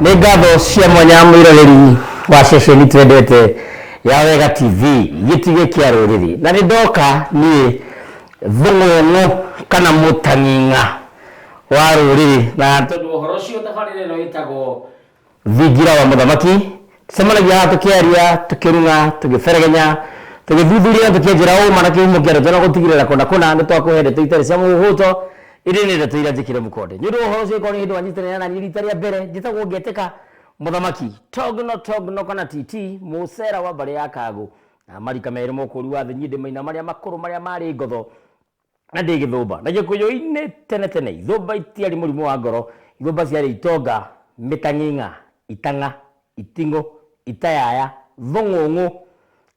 Nĩ ngatho cia mwanya mwĩroreri wa ceceni twendete ya Wega TV, gĩtugĩ kĩa rũrĩrĩ. Na nĩ ndoka niĩ thũng'ũng'ũ kana mũtang'ing'a wa rũrĩrĩ, na tondũ ũhoro ũcio tabarĩra ĩno ĩtagwo Thingira wa Mũthamaki, tũcemanagia haha tũkĩaria, tũkĩrung'a, tũgĩberegenya, tũgĩthuthuria na tũkĩenjera ũma na kĩhumo kĩa ndeto na gũtigĩrĩra kũna kũna nĩ twakũhe ndeto itarĩ cia mũhũhũto, ĩndĩ nĩ ndeto iria njĩkĩre mũkonde. Nĩ ũndũ wa ũhoro ũcio angĩkorwo nĩ hĩndĩ wanyitanĩra na niĩ rita rĩa mbere, njĩtagwo Ngetĩka Mũthamaki, Togno Togno kana TT, mũcera wa mbarĩ ya Kagũ, na marika merĩ mũkũri wa thĩ, niĩ ndĩ maina marĩa makũrũ marĩa marĩ ngotho, na ndĩ gĩthũmba. Na Gĩkũyũ-inĩ tene tene ithũmba itiarĩ mũrimũ wa ngoro, ithũmba ciarĩ itonga, mĩtang'ing'a, itang'a, iting'ũ, itayaya, thũng'ũng'ũ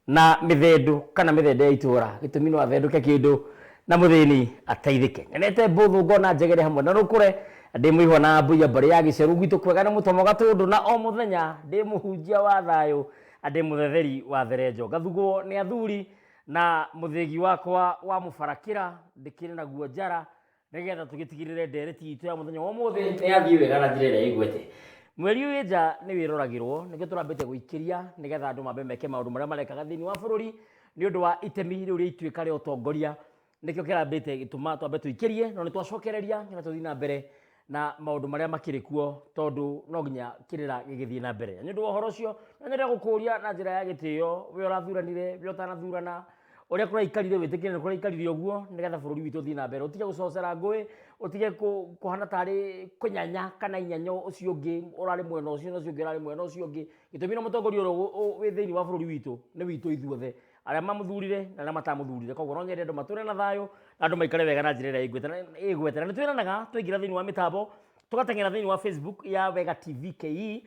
na mĩthendũ kana mĩthende ya itũra. Gĩtũmi no athendũke kĩndũ na mũthĩni ateithĩke. Nyonete mbũthũ ngona njegere hamwe na rũkũre, na ndĩ mũihwa na mbũi ya mbarĩ ya gĩcerũ gwitũ kwega nĩ mũtomo gatũndũ na o mũthenya ndĩ mũhunjia wa thayũ na ndĩ mũthetheri wa therenjo. Ngathugwo nĩ athuri Na mũthĩgi wakwa wa mũbarakĩra ndĩkĩrĩ naguo njara, nĩgetha tũgĩtigĩrĩre ndereti itũ ya mũthenya wa ũmũthĩ nĩ yathiĩ wega na njĩra ĩrĩa ĩgwete. Mweri ũyũ wĩ nja nĩ wĩroragĩrwo, nĩkĩo tũrambĩte gũikĩria nĩgetha andũ mambe meke maũndũ marĩa marekaga thĩinĩ wa bũrũri nĩ ũndũ wa itemi rĩu rĩa ituĩka rĩa ũtongoria, nĩkĩo kĩrambĩte gĩtũma twambe tũikĩrie, no nĩ twacokereria nĩgetha tũthiĩ na mbere na maũndũ marĩa makĩrĩ kuo tondũ no nginya kĩrĩra gĩgĩthiĩ na mbere. Nĩ ũndũ wa ũhoro ũcio, no nyende gũkũria na njĩra ya gĩtĩo, we ũrathuranire, we ũtanathurana, ũrĩa kũraikarire wĩtĩkĩre nĩ kũraikarire ũguo nĩgetha bũrũri witũ ũthiĩ na mbere. Ũtige gũcocera ngũĩ, ũtige kũhana tarĩ kũnyanya kana inyanyo ũcio ũngĩ ũrarĩ mwena ũcio na ũcio ũngĩ ũrarĩ mwena ũcio ũngĩ. Gĩtũmi na mũtongoria ũrĩa wĩ thĩinĩ wa bũrũri witũ nĩ witũ ithuothe. Arĩa mamũthurire na arĩa matamũthurire. Koguo no nyende andũ matũre na thayũ na andũ maikare wega na njĩra ĩrĩa ĩgwete. Na nĩ twĩranaga twaingĩra thĩinĩ wa mĩtambo, tũgateng'era thĩinĩ wa Facebook ya Wega TV KE,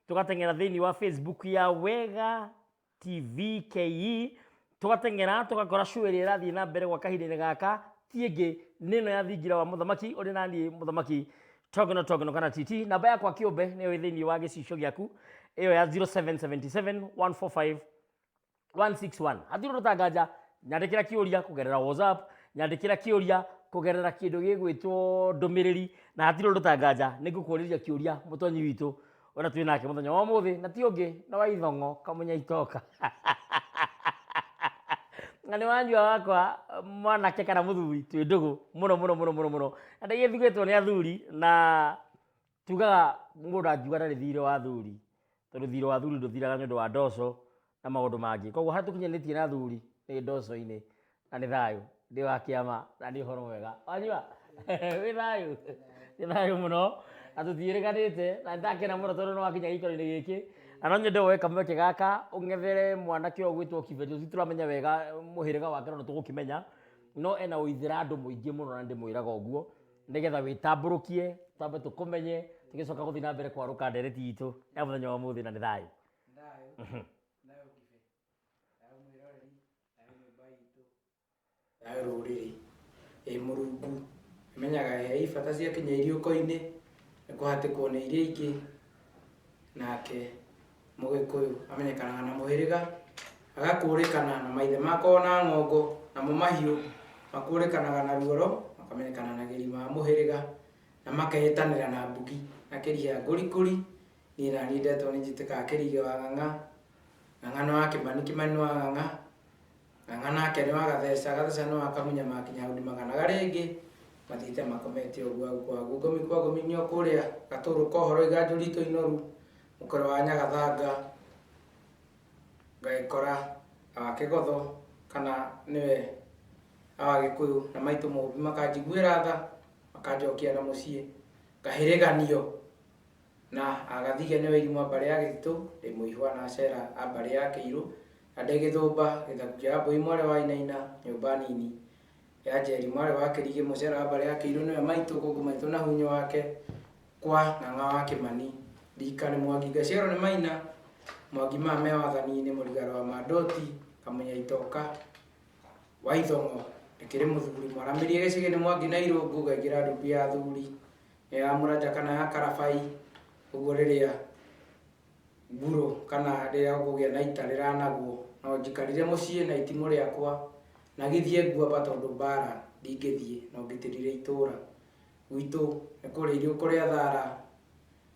tũgateng'era thĩinĩ wa Facebook ya Wega TV KE, tũgateng'era tũgakora show ĩrĩa ĩrathiĩ na mbere gwa kahinda-inĩ gaka ti ĩngĩ nĩ ĩno ya Thingira wa Mũthamaki ũrĩ na niĩ Mũthamaki Togno Togno kana TT. Namba yakwa kĩũmbe nĩyo ĩ thĩinĩ wa gĩcicio gĩaku ĩyo ya 0777 145 161. Hatirĩ ũndũ tanganja, nyandĩkĩra kĩũria kũgerera WhatsApp, nyandĩkĩra kĩũria kũgerera kĩndũ gĩgwĩtwo ndũmĩrĩri, na hatirĩ ũndũ tanganja, nĩ ngũkũrĩria kĩũria mũtonyi witũ ũrĩa twĩ nake mũthenya wa ũmũthĩ, na ti ũngĩ nĩ wa Ithong'o Kamunya Itoka. Na nĩ wanyua wakwa mwanake kana mũthuri twĩ ndũgũ mũno mũno mũno mũno mũno, na ndĩgĩthugĩtwo nĩ athuri na tugaga mũndũ angiuga ndarĩ thirĩ wa athuri, tondũ thirĩ wa athuri ndũthiraga nĩ ũndũ wa ndoco na maũndũ mangĩ. Koguo harĩa tũkinyanĩtie na athuri nĩ ndoco-inĩ na nĩ thayũ, ndĩ wa kĩama na nĩ ũhoro mwega. Wanyua? Wĩ thayũ? Wĩ thayũ mũno na tũtiĩrĩganĩte na nĩndakena mũno tondũ nĩwakinya gĩikaro-inĩ gĩkĩ na no nyende woe kamweke gaka ũng'ethere mwanake ũyũ ũgwĩtwo Kibeti, ũcio tũramenya wega mũhĩrĩga wake no nĩtũgũkĩmenya, no ena ũithĩrandũ mũingĩ mũno na nĩndĩmwĩraga ũguo. Nĩgetha wĩtambũrũkie, twambe tũkũmenye, tũgĩcoka gũthiĩ na mbere kwarũka ndereti itũ ya mũthenya wa ũmũthĩ na nĩ thayũ. Thayũ, thayũ Kibe, thayũ mwĩroreri, thayũ nyũmba itũ, thayũ rũrĩrĩ. Ĩ Mũrungu amenyaga he ibata ciakinya iriũko-inĩ, nĩ kũhatĩkwo nĩ iria ingĩ, nake Mũgĩkũyũ amenyekanaga na mũhĩrĩga, agakũrĩkana na maithe makorwo na ng'ongo, namo mahiũ makũrĩkanaga na ruoro, makamenyekana na gĩrima wa mũhĩrĩga, na makeĩtanĩra na mbugi na kĩriha ngũri ngũri. Niĩ naniĩ ndetwo nĩ njĩtĩkaga kĩrige wa ng'ang'a, ng'ang'a nĩ wa kĩmani, kĩmani nĩ wa ng'ang'a, ng'ang'a nake nĩ wa gatheca, gatheca nĩ wa kamunya ma kinyahudi maganaga rĩngĩ, mathiĩte makomete ũguo kwa ngomi kwa ngomi nĩ o kũrĩa gatũrũ ka ũhoro iganjo ritũ inoru. Mũkũrũ wa Nyagathanga ngagĩkora wa Kĩgotho kana nĩwe wa Gĩkũyũ na maitũ Mũmbi makanjiguĩra tha makanjokia na mũciĩ ngahĩrĩganio na Agathige nĩwe irimũ a mbarĩ ya Gĩtitũ, ndĩ mũihwa na Acera a mbarĩ ya Kĩirũ na ndĩ Gĩthũmba gĩthaku kĩa Wambũi mwarĩ wa Wainaina nyũmba nini ya Njeri mwarĩ wa Kĩrigĩ mũcera wa mbarĩ ya Kĩirũ nĩwe maitũ kũngũ maitũ na hunyũ wake. Kwa Ng'ang'a wa Kĩmani, Rika nĩ Mwangi Ngaciarwo nĩ Maina, Mwangi maya me wathani-inĩ Mũrigaro wa Mandoti, Kamunya Itoka, wa Ithong'o, Ndĩkĩrĩ mũthuri mwaramĩrie gĩcĩgĩ nĩ Mwangi na Irũngũ ngaingĩra ndumbi ya athuri, nĩ ya Mũranja kana ya Karabai, ũguo rĩrĩa ngurũ kana rĩrĩa gũkũgĩa na ita rĩranagwo, no njikarire mũciĩ na itimũ rĩakwa na gĩthiĩ nguamba tondũ mbara ndingĩthiĩ no ngitĩrire itũra. Gwitũ nĩ kũrĩ iriũko rĩa thara.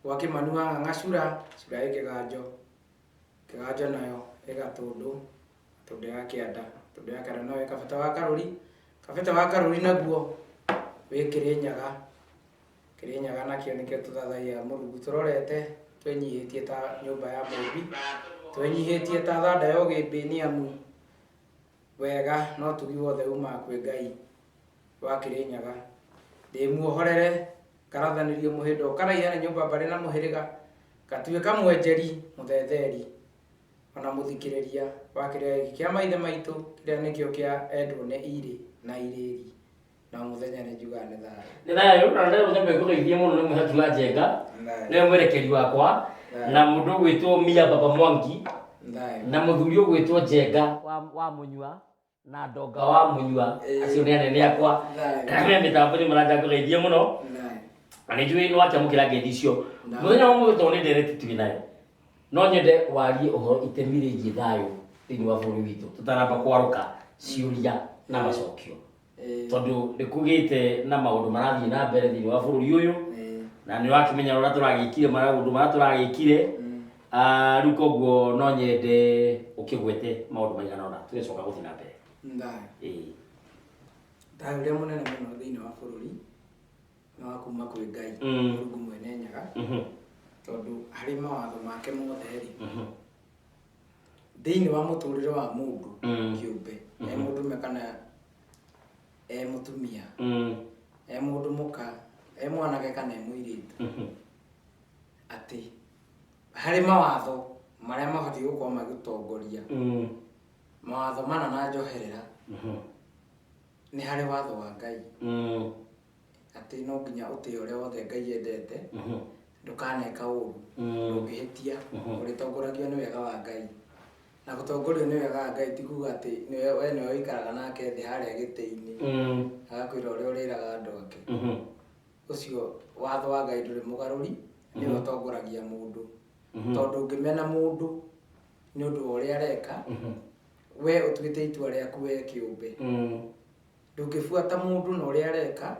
Gwa Kĩmani wa Ng'ang'a Cura, Cura ĩ kĩganjo, kĩganjo nayo ĩ Gatũndũ, Gatũndũ ya kĩanda, Gatũndũ ya kĩanda nayo ĩ Kabete wa Karũri, Kabete wa Karũri naguo wĩ Kĩrĩnyaga, Kĩrĩnyaga nakĩo nĩkĩo tũthathaiyaga Mũrungu tũrorete, twĩnyihĩtie ta nyũmba ya mũmbi, twĩnyihĩtie ta thanda ya ũgĩmbĩ nĩ amu Wega na ũtugi wothe umaga kwĩ Ngai wa Kĩrĩnyaga. Ndĩ muohorere, ngarathanĩrio mũhĩndo ũkaraiha nĩ nyũmba mbarĩ na mũhĩrĩga, ngatuĩka mwenjeri, mũthetheri, ona mũthikĩrĩria wa kĩrĩra gĩkĩ kĩa maithe maitũ, kĩrĩa nĩkĩo kĩa endwo nĩ irĩ na irĩri. Na o mũthenya nĩ njugaga nĩ thayũ. Nĩ thayũ na ndĩrenda nyambe ngũgeithie mũno nĩ mwĩhaki wa Njenga Thayũ. nĩwe mwerekeri wakwa Thayũ. na mũndũ ũgwĩtwo Mia Baba Mwangi Thayũ. na mũthuri ũgwĩtwo Njenga wa, wa Mũnyua na Ndonga wa Mũnyua Ĩĩ. acio nĩ anene akwa Thayũ. me mĩtambo-inĩ maranja ngũgeithie mũno Thayũ. na nĩ njũĩ nĩ wakĩamũkĩra ngeithi icio Na. mũthenya wa ũmũthĩ tondũ nĩ ndereti twĩ nayo no nyende warie ũhoro itemi rĩgiĩ thayũ thĩinĩ wa bũrũri witũ tũtanamba kwarũka ciũria na macokio tondũ nĩ kũgĩte na maũndũ marathiĩ na mbere thĩinĩ wa bũrũri ũyũ na nĩ ũrakĩmenya ũrĩa tũragĩkire maũndũ marĩa tũragĩkire. Ah, rĩu koguo no nyende ũkĩgwete maũndũ maigana ũna tũgĩcoka gũthiĩ na mbere. Thayũ. Ĩĩ. Thayũ ũrĩa mũnene mũno thĩinĩ wa bũrũri nĩ wa kuma kwĩ Ngai Mũrungu mwene Nyaga tondũ harĩ mawatho make mothe rĩ thĩinĩ wa mũtũrĩre wa mũndũ kĩũmbe e mũndũme kana e mũtumia e mũndũ mũka e mwanake kana e mũirĩtu atĩ harĩ mawatho marĩa mabatiĩ gũkorwo magĩtongoria mawatho mana na njoherera nĩ harĩ watho wa Ngai atĩ no nginya ũtĩe ũrĩa wothe Ngai endete ndũkaneka ũru ndũngĩhĩtia ũrĩtongoragio nĩ wega wa Ngai na gũtongorio nĩ wega wa Ngai ti kuga atĩ nĩwe we nĩwe ũikaraga nake thĩ harĩa gĩtĩ-inĩ agakwĩra ũrĩa ũrĩraga andũ ake ũcio watho wa Ngai ndũrĩ mũgarũri nĩwe ũtongoragia mũndũ tondũ ũngĩmena mũndũ nĩ ũndũ wa ũrĩa areka we ũtuĩte itua rĩaku we kĩũmbe ndũngĩbuata mũndũ na ũrĩa areka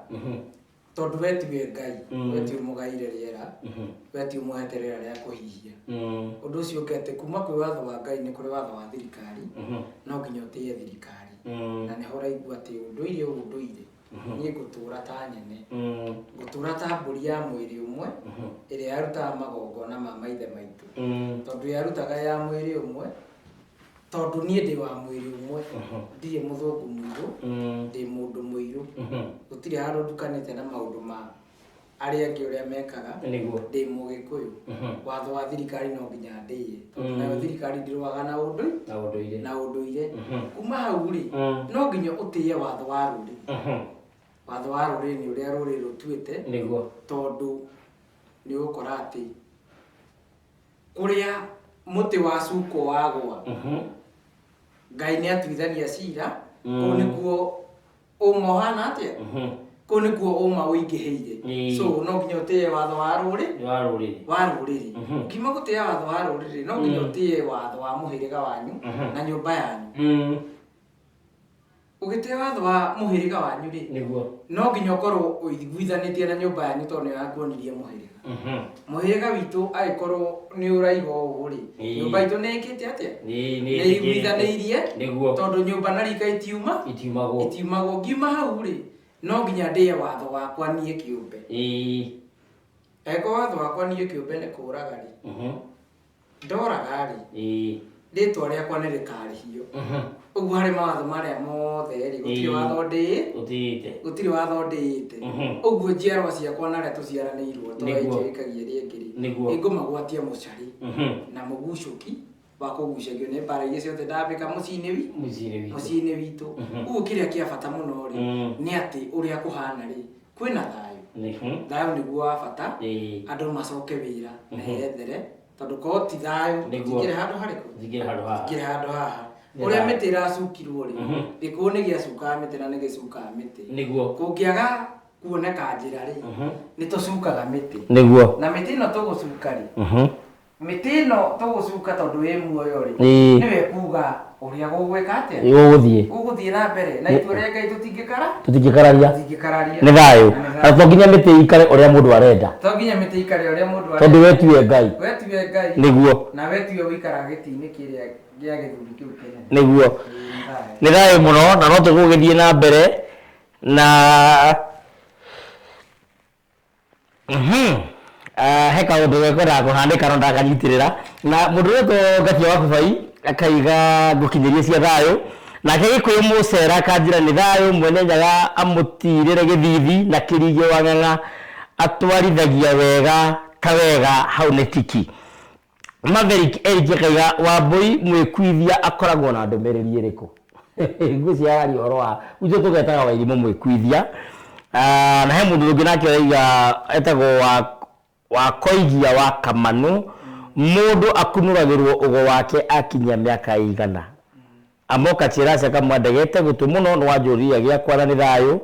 tondũ we tiwe Ngai we ti ũmũgaire rĩera we ti ũmũhete rĩera rĩa kũhihia ũndũ ũcio ũngĩ atĩ kuma kwĩ watho wa Ngai nĩ kũrĩ watho wa thirikari no nginya ũtĩe thirikari na nĩho ũraigua atĩ ũndũire ũndũire niĩ ngũtũra ta nyene ngũtũra ta mbũri ya mwĩrĩ ũmwe ĩrĩa yarutaga magongona ma maithe maitũ tondũ yarutaga ya mwĩrĩ ũmwe tondũ niĩ ndĩ wa mwĩrĩ ũmwe ndirĩ mũthũngũ mũirũ ndĩ mũndũ mũirũ gũtirĩ handũ ndukanĩte na maũndũ ma arĩa angĩ ũrĩa mekaga Nĩguo. ndĩ mũgĩkũyũ watho wa thirikari no nginya ndĩye tondũ nayo thirikari ndĩrũaga na ũndũ Na ũndũire. na ũndũire kuma hau rĩ no nginya ũtĩye watho wa rũrĩrĩ watho wa rũrĩrĩ nĩ ũrĩa rũrĩrĩ rũtuĩte Nĩguo. tondũ nĩ ũgũkora atĩ kũrĩa mũtĩ wacukwo wagwa Ngai nĩ atuithania cira kũu nĩkuo ũma ũhana atĩa kũu nĩkuo ũma ũingĩhĩire Ĩĩ. so no nginya ũtĩye watho wa rũrĩ Wa rũrĩrĩ. wa rũrĩrĩ ũkiuma gũtĩya watho wa rũrĩrĩ no nginya ũtĩye watho wa mũhĩrĩga wanyu na nyũmba yanyu Ũgĩtĩa watho wa mũhĩrĩga wanyu rĩ, Nĩguo. no nginya ũkorwo ũiguithanĩtie na nyũmba yanyu tondũ nĩyo yakuonirie mũhĩrĩga. Mũhĩrĩga witũ angĩkorwo nĩ ũraiga ũũ rĩ, Ĩĩ. nyũmba itũ nĩ ĩkĩte atĩa? Ĩĩ, nĩ Nĩ iguithanĩirie Nĩguo. tondũ nyũmba na rika itiuma Itiumagwo. itiumagwo. Ngiuma hau rĩ, no nginya ndĩe watho wakwa niĩ kĩũmbe. Ĩĩ. Angĩkorwo watho wakwa niĩ kĩũmbe nĩ kũraga rĩ, Ndoraga-rĩ, Ĩĩ. rĩtwa rĩakwa nĩ rĩkarĩhio. Ũguo harĩ mawatho marĩa mothe-rĩ, gũtirĩ Ĩĩ. watho ndĩĩ, Ũtĩĩte. gũtirĩ watho ndĩĩte. Ũguo njiarwa ciakwa na arĩa tũciaranĩirwo to Nĩguo. ĩnjĩkagia ĩrĩa ĩngĩ-rĩ, Nĩguo. nĩngũmagwatia mũcari na mũgucũki wa kũgucagio nĩ mbara iria ciothe ndambĩka mũciĩ-inĩ wi Mũciĩ-inĩ witũ. mũciĩ-inĩ witũ. Ũguo kĩrĩa kĩa bata mũno-rĩ, nĩ atĩ ũrĩa kũhana-rĩ, kwĩna thayũ. Thayũ nĩguo wa bata, Ĩĩ. andũ macoke wĩra meyethere tondũ korwo ti thayũ Nĩguo. tingĩrĩ handũ harĩkũ Tingĩrĩ handũ haha. tingĩrĩ handũ haha Nĩ ũrĩa thayũ. mĩtĩ ĩracukirwo rĩ gĩkũyũ nĩ gĩacukaga mĩtĩ na nĩ gĩcukaga mĩtĩ Nĩguo. kũngĩaga kuoneka njĩra rĩ nĩ tũcukaga mĩtĩ Nĩguo. na mĩtĩ ĩno tũgũcuka rĩ Mĩtĩ ĩno tũgũcuka tondũ ĩ muoyo rĩ, nĩwe kuga ũrĩa gũgwĩka atĩa, Gũgũthiĩ. Gũgũthiĩ na mbere na itua rĩa Ngai tũtingĩkara Tũtingĩkararia. Tũtingĩkararia. Nĩ thayũ. Na nĩ Na thayũ. to nginya mĩtĩ ĩikare ũrĩa mũndũ arenda. To nginya mĩtĩ ĩikare ũrĩa mũndũ Tondũ arenda. we tiwe Ngai. We tiwe Ngai. Nĩguo. Na we tiwe ũikaraga gĩtĩ-inĩ kĩrĩa gĩa gĩthuri kĩu kĩnene. Nĩguo. Ĩĩ, nĩ thayũ. Nĩ thayũ mũno na no tũgũgĩthiĩ na mbere na Ah, he kaũndũ gekwendaga kũhanĩka no ndakanyitĩrĩra na mũndũ ũretwo ngatia wa babai akaiga ngũkinyĩrie cia thayũ nake gĩkũyũ mũcera akanjĩra nĩ thayũ mwene nyaga amũtirĩre gĩthithi na kĩrigio wa ng'ang'a atwarithagia wega ta wega hau nĩ tiki. Maverick Eric akaiga Wambui mwĩkuithia akoragwo na ndũmĩrĩri ĩrĩkũ? Ngwĩciria araria ũhoro wa gwitũ tũgetaga Wairimũ mwĩkuithia. Ah, na he mũndũ ũngĩ nake ũraiga etagwo wa Wakoigia wa Kamanũ, mũndũ akunũragĩrwo ũgo wake akinyia mĩaka ĩigana? Amoka Chirasi akamwĩra ndegete gũtũ mũno nĩwanjũria gĩakwa na nĩ thayũ.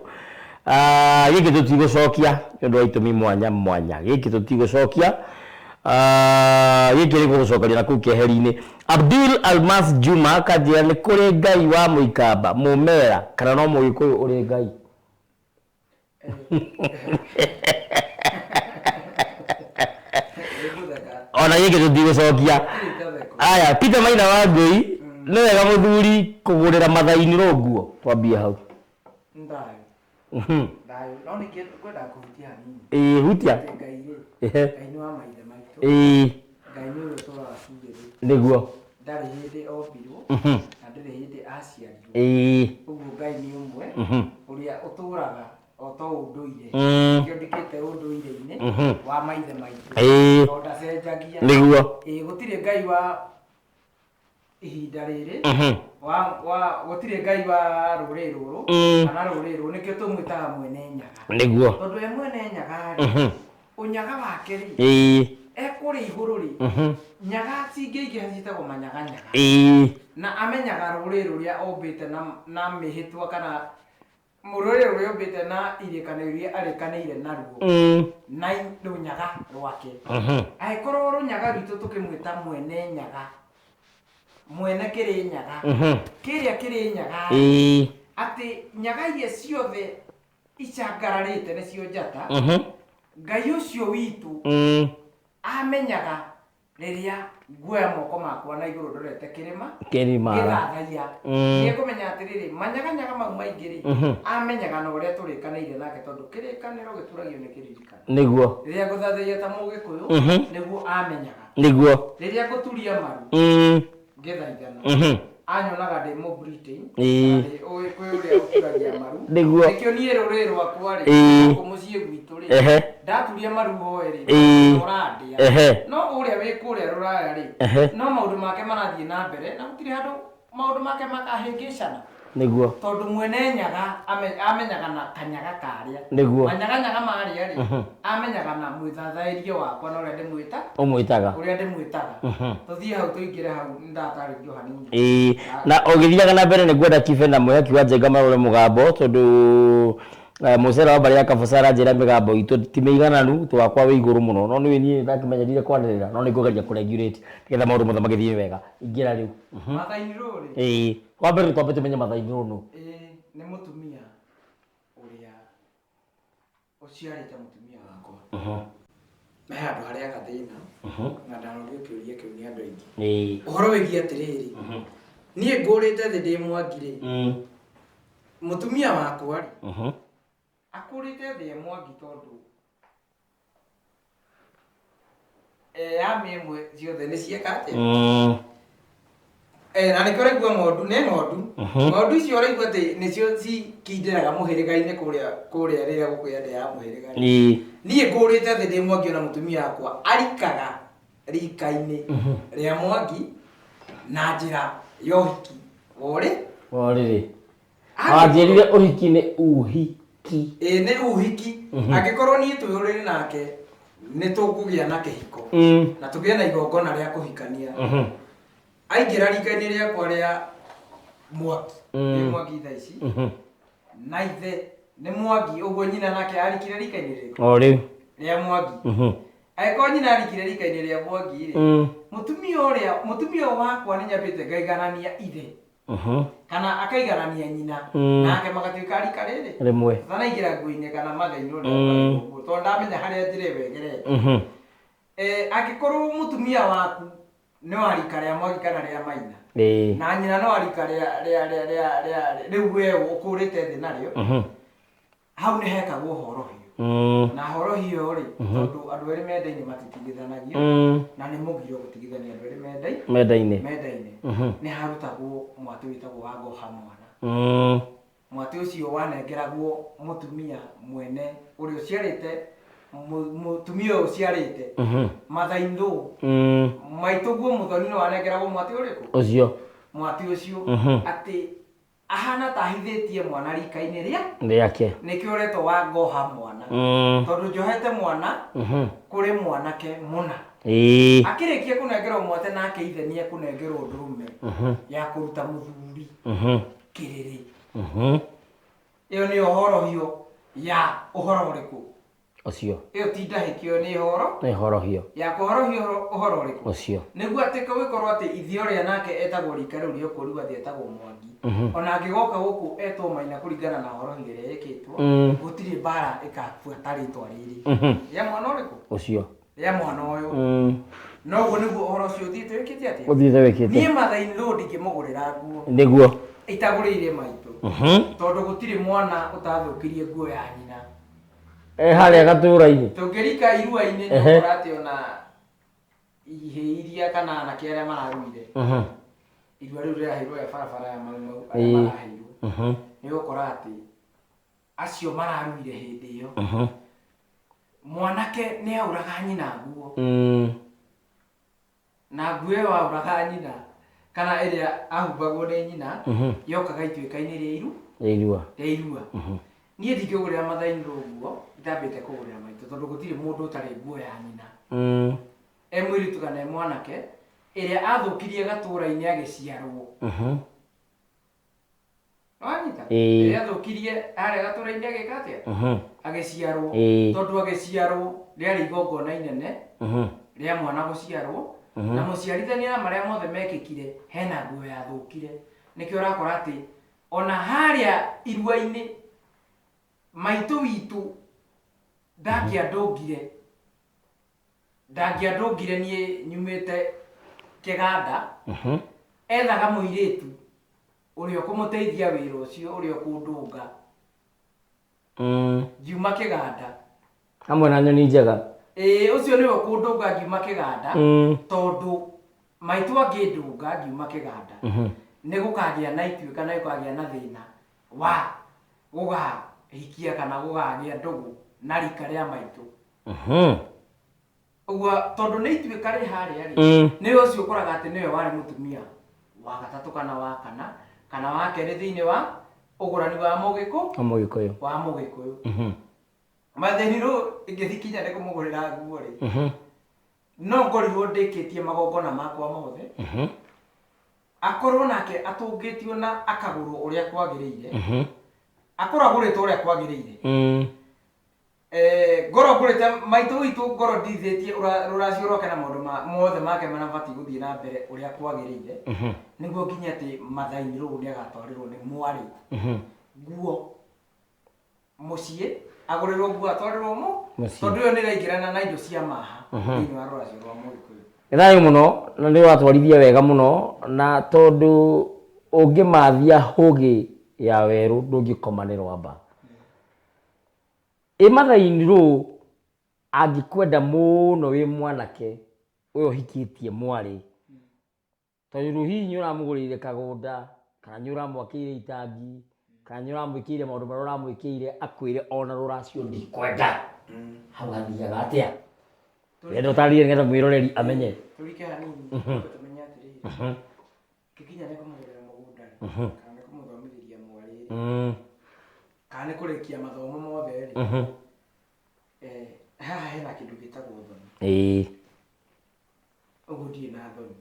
Ah, gĩkĩ tũtigũcokia nĩ ũndũ wa itũmi mwanya mwanya. Gĩkĩ tũtigũcokia. Ah, gĩkĩ nĩ gũgũcokeria na kũu keheri-inĩ. Abdul Almas Juma akanjĩra nĩ kũrĩ Ngai wa Mũikamba, Mũmera kana no Mũgĩkũyũ ũrĩ Ngai? Ona gĩkĩ tũtigũcokia. Aya, Peter Maina wa Ngũi, nĩ wega mũthuri kũgũrĩra mathainirwo nguo? Twambie hau. Thayũ. Thayũ. No ningĩ ngwendaga kũhutia hanini. Ĩĩ, hutia. Atĩ Ngai rĩ, Ngai nĩ wa maithe maitũ. Ngai nĩ ũrĩa ũtũraga cumbĩrĩ. Ndarĩ hĩndĩ ombirwo na ndarĩ hĩndĩ aciarirwo. Ũguo Ngai nĩ ũmwe ũrĩa ũtũraga o to ũndũire. Nĩkĩo ndikĩte ũndũire-inĩ wa maithe maitũ. Tondũ ndacenjagia. Ĩĩ, gũtirĩ Ngai wa ihinda rĩrĩ, wa gũtirĩ Ngai wa rũrĩrĩ rũrũ kana rũrĩrĩ rũrũ, nĩkĩo tũmwĩtaga mwene nyaga. Tondũ e mwene nyaga rĩ, ũnyaga wake rĩ, e kũrĩa igũrũ rĩ, nyaga cingĩingĩha ciĩtagwo manyaganyaga. Na amenyaga rũrĩrĩ rũrĩa ombĩte na mĩhĩtwa kana rũrĩrĩ rũrĩa ombĩte na irĩkanĩro iria arĩkanĩire naruo na rũnyaga rwake. Angĩkorwo rũnyaga rwitũ tũkĩmwĩta mwene nyaga, mwene kĩrĩ nyaga, kĩrĩa kĩrĩ nyaga, atĩ nyaga iria ciothe icangararĩte nĩcio njata, Ngai ũcio witũ amenyaga rĩrĩa nguoya moko makwa na igũrũ ndorete kĩrĩma Kĩrĩma. Gĩthathaiya, nĩekũmenya atĩrĩrĩ, manyaganyaga mau maingĩ rĩ, amenyaga na ũrĩa tũrĩkanĩire nake, tondũ kĩrĩkanĩro gĩturagio nĩ kĩririkano. Rĩrĩa ngũthathaiya ta Mũgĩkũyũ, nĩguo amenyaga. Rĩrĩa ngũturia maru ngĩthaithana, anyonaga ndĩ mũ Britain, kana ndĩ kwĩ ũrĩa ũturagia maru. Nĩkĩo niĩ rũrĩrĩ rwakwa rĩ, gũkũ mũciĩ gwitũ rĩ, ndaturia maru hoe rĩ, ũrandĩa. No ũrĩa wĩ kũrĩa rũraya rĩ, no maũndũ make marathiĩ na mbere na gũtirĩ handũ maũndũ make makahĩngĩcana. Tondũ mwene nyaga amenyaga na kanyaga karĩa. Manyaganyaga marĩa rĩ, amenyaga na mwĩthathaĩrie wakwa na ũrĩa ndĩmwĩta. Ũmwĩtaga. Ũrĩa ndĩmwĩtaga. Tũthiĩ hau tũingĩre hau nĩndatarĩrio hanini. Ĩĩ, na ũgĩthiaga na mbere nĩ ngwenda Kibe na Mwĩhaki wa Njenga marore mũgambo tondũ mũcere wa mbarĩ ya Kabuca aranjĩra mĩgambo itũ ti mĩigananu, tũ wakwa wĩ igũrũ mũno, no nĩũĩ niĩ ndakĩmenyerire kwanĩrĩra no nĩngũgeria kũ regulate nĩgetha maũndũ mothe magĩthiĩ wega. Ingĩra rĩu. Maathai-inĩ rĩ? Ĩĩ, wa mbere twambe tũmenye Maathai-inĩ nũ. Ĩĩ, nĩ mũtumia ũrĩa ũciarĩte mũtumia wakwa. Na he handũ harĩa gathĩna, na ndanorio kĩũria kĩu nĩ andũ aingĩ. Ũhoro wĩgiĩ atĩrĩrĩ, niĩ ngũrĩte thĩ ndĩ Mwangi rĩ, mũtumia wakwa rĩ, akũrĩte thĩ e Mwangi tondũ yami ĩmwe ciothe nĩ cieka atĩa? Na nĩkĩo ũraigua ng'ondu nĩ ng'ondu. Ng'ondu icio ũraigua atĩ nĩcio cikindĩraga mũhĩrĩga-inĩ kũrĩa kũrĩa rĩrĩa gũkwĩ andũ ya mũhĩrĩga. Niĩ ngũrĩte thĩ ndĩ Mwangi ona mũtumia wakwa arikaga rika-inĩ rĩa Mwangi na njĩra ya ũhiki wa ũrĩ. Wa ũrĩrĩ. Wanjĩrire ũhiki nĩ uhiki. Ĩĩ nĩ uhiki. Angĩkorwo niĩ twĩ ũrĩrĩ nake nĩ tũkũgĩa na kĩhiko na tũgĩe na igongona rĩa kũhikania. Aingĩra rika-inĩ rĩakwa rĩa Mwangi, ndĩ Mwangi thaa ici, na ithe nĩ Mwangi, ũguo nyina nake arikire rika-inĩ rĩrĩkũ? O rĩu. Rĩa Mwangi. Angĩkorwo nyina arikire rika-inĩ rĩa Mwangi rĩ, mũtumia ũrĩa, mũtumia ũyũ wakwa nĩ nyambĩte ngaiganania ithe kana akaiganania nyina nake magatuĩka rika rĩrĩ Rĩmwe. Tutanaingĩra nguo-inĩ kana matha-inĩ ũrĩa ũguo, tondũ ndamenya harĩa njĩra ĩyo ĩgerete. Angĩkorwo mũtumia waku nĩ wa rika rĩa Mwangi kana rĩa Maina, na nyina no wa rika rĩa rĩa rĩa rĩa rĩa rĩu we ũkũrĩte thĩ narĩo, hau nĩ hekagwo horohio. Na horohio rĩ, tondũ andũ erĩ mendaine matitigithanagio, na nĩ mũgiro gũtigithania andũ erĩ mendaine. Mendaine. Mendaine. Nĩ harutagwo mwatĩ wĩtagwo wa ngoha mwana. Mwatĩ ũcio wanengeragwo mũtumia mwene ũrĩa ũciarĩte, mũtumia ũyũ ũciarĩte mother-in-law. Maitũguo mũthoni nĩ wanengeragwo mwatĩ ũrĩkũ? Ũcio. Mwatĩ ũcio. Atĩ ahana ta ahithĩtie mwana rika-inĩ rĩa rĩake. Nĩkĩo ũretwo wa ngoha mwana. Tondũ njohete mwana kũrĩ mwanake mũna. Akĩrĩkia kũnengerwo mwate nake ithe nĩ ekũnengerwo ndũrũme ya kũruta mũthuri kĩrĩrĩ. Ĩyo nĩyo horohio ya ũhoro ũrĩkũ? Ũcio. Ĩyo ti ndahĩkio, nĩ horo Nĩ horohio. Ya kũhorohia ũhoro ũrĩkũ? Ũcio. Nĩguo atĩ gũgĩkorwo atĩ ithe ũrĩa nake etagwo rika rĩu rĩa ũkũri atĩ etagwo Mwangi. Ona angĩgoka gũkũ etwo Maina kũringana na horohio ĩrĩa ĩkĩtwo, gũtirĩ mbara ĩkabuata rĩtwa rĩrĩ. Rĩa mwana ũrĩkũ? Ũcio. Rĩa mwana ũyũ. Noguo nĩguo ũhoro ũcio ũthiĩte wĩkĩte atĩa? Ũthiĩte wĩkĩte. Niĩ mother-in-law ndingĩmũgũrĩra nguo. Nĩguo. Itagũrĩire maitũ. Tondũ gũtirĩ mwana ũtathũkirie nguo ya nyina. Harĩa gatũra-inĩ. Tũngĩrika irua-inĩ nĩ ũkora atĩ ona ihĩĩ iria kana anake arĩa mararuire. Irua rĩu rĩraheirwo rĩa barabara ya Mau Mau arĩa maraheirwo. Nĩ ũgũkora atĩ acio mararuire hĩndĩ ĩyo. Mwanake nĩ aũraga nyina nguo. Na nguo ĩyo aũraga nyina kana ĩrĩa ahumbagwo nĩ nyina yokaga ituĩka-inĩ rĩa iru. Rĩa irua. Rĩa irua. Niĩ ndingĩgũrĩra mother-in-law nguo itambĩte kũgũrĩra maitũ, tondũ gũtirĩ mũndũ ũtarĩ nguo ya nyina. E mũirĩtu kana e mwanake, ĩrĩa athũkirie gatũra-inĩ agĩciarwo. Wanyita? Ĩĩ. Ĩrĩa athũkirie harĩa gatũra-inĩ agĩka atĩa? Agĩciarwo. Ĩĩ. Tondũ agĩciarwo rĩarĩ igongona inene rĩa mwana gũciarwo, na mũciarithania na marĩa mothe mekĩkire hena nguo yathũkire. Nĩkĩo ũrakora atĩ ona harĩa irua-inĩ maitũ witũ ndangĩandũngire, ndangĩandũngire niĩ nyumĩte kĩganda. Ethaga mũirĩtu ũrĩa ũkũmũteithia wĩra ũcio, ũrĩa ũkũndũnga ngiuma kĩganda. Hamwe na nyoni njega. Ĩĩ, ũcio nĩwe ũkũndũnga ngiuma kĩganda. Tondũ maitũ angĩndũnga ngiuma kĩganda, nĩ gũkagĩa na ituĩka na gũkagĩa na thĩna wa gũgahikia kana gũgagĩa ndũgũ na rika rĩa maitũ. Ũguo tondũ nĩ ituĩka rĩ harĩa rĩ, nĩwe ũcio ũkoraga atĩ nĩwe warĩ mũtumia wa gatatũ kana wa kana kana wa kerĩ thĩinĩ wa ũgũrani wa mũgĩkũ Wa mũgĩkũyũ. Wa mũgĩkũyũ. Mathĩni rĩu ingĩthikinya nĩ kũmũgũrĩra nguo rĩ, no ngorirwo ndĩkĩtie magongona makwa mothe, akorwo nake atũngĩtio na akagũrwo ũrĩa kwagĩrĩire, akorwo agũrĩtwo ũrĩa kwagĩrĩire. Ngorwo ngũrĩte maitũ witũ, ngorwo ndithĩtie rũracio rwake na maũndũ mothe make marĩa gũthiĩ na mbere ũrĩa kwagĩrĩire, nĩguo nginya atĩ mother-in-law nĩ agatwarĩrwo nĩ mwarĩ nguo mũciĩ, agũrĩrwo nguo atwarĩrwo mu Mũciĩ. Tondũ ĩyo nĩ ĩraingĩrana na indo cia maha thĩinĩ wa rũracio rwa mũgĩkũyũ. Nĩ thayũ mũno na nĩ ũratwarithia wega mũno, na tondũ ũngĩmathia hũgĩ ya werũ ndũngĩkoma nĩ rwamba. Ĩ mother-in-law angĩkwenda mũno wĩ mwanake ũyũ ũhikĩtie mwarĩ, tondũ hihi nĩ ũramũgũrĩire kagũnda kana nĩ ũramwakĩire itangi kana nĩ ũramwĩkĩire maũndũ marĩa ũramwĩkĩire, akwĩre ona rũracio ndikwenda, hau hathiaga atĩa? Ndĩrenda ũtarĩrie nĩgetha mwĩroreri amenye. Tũrike hanini tũmenye atĩrĩrĩ, kĩkinya nĩ kũmũgũrĩra mũgũnda rĩ, kana nĩ kũmũthomithĩria mwarĩ rĩ, kana nĩ kũrĩkia mathomo mothe rĩ, haha hena kĩndũ gĩtagwo thoni. Ũguo ndirĩ na thoni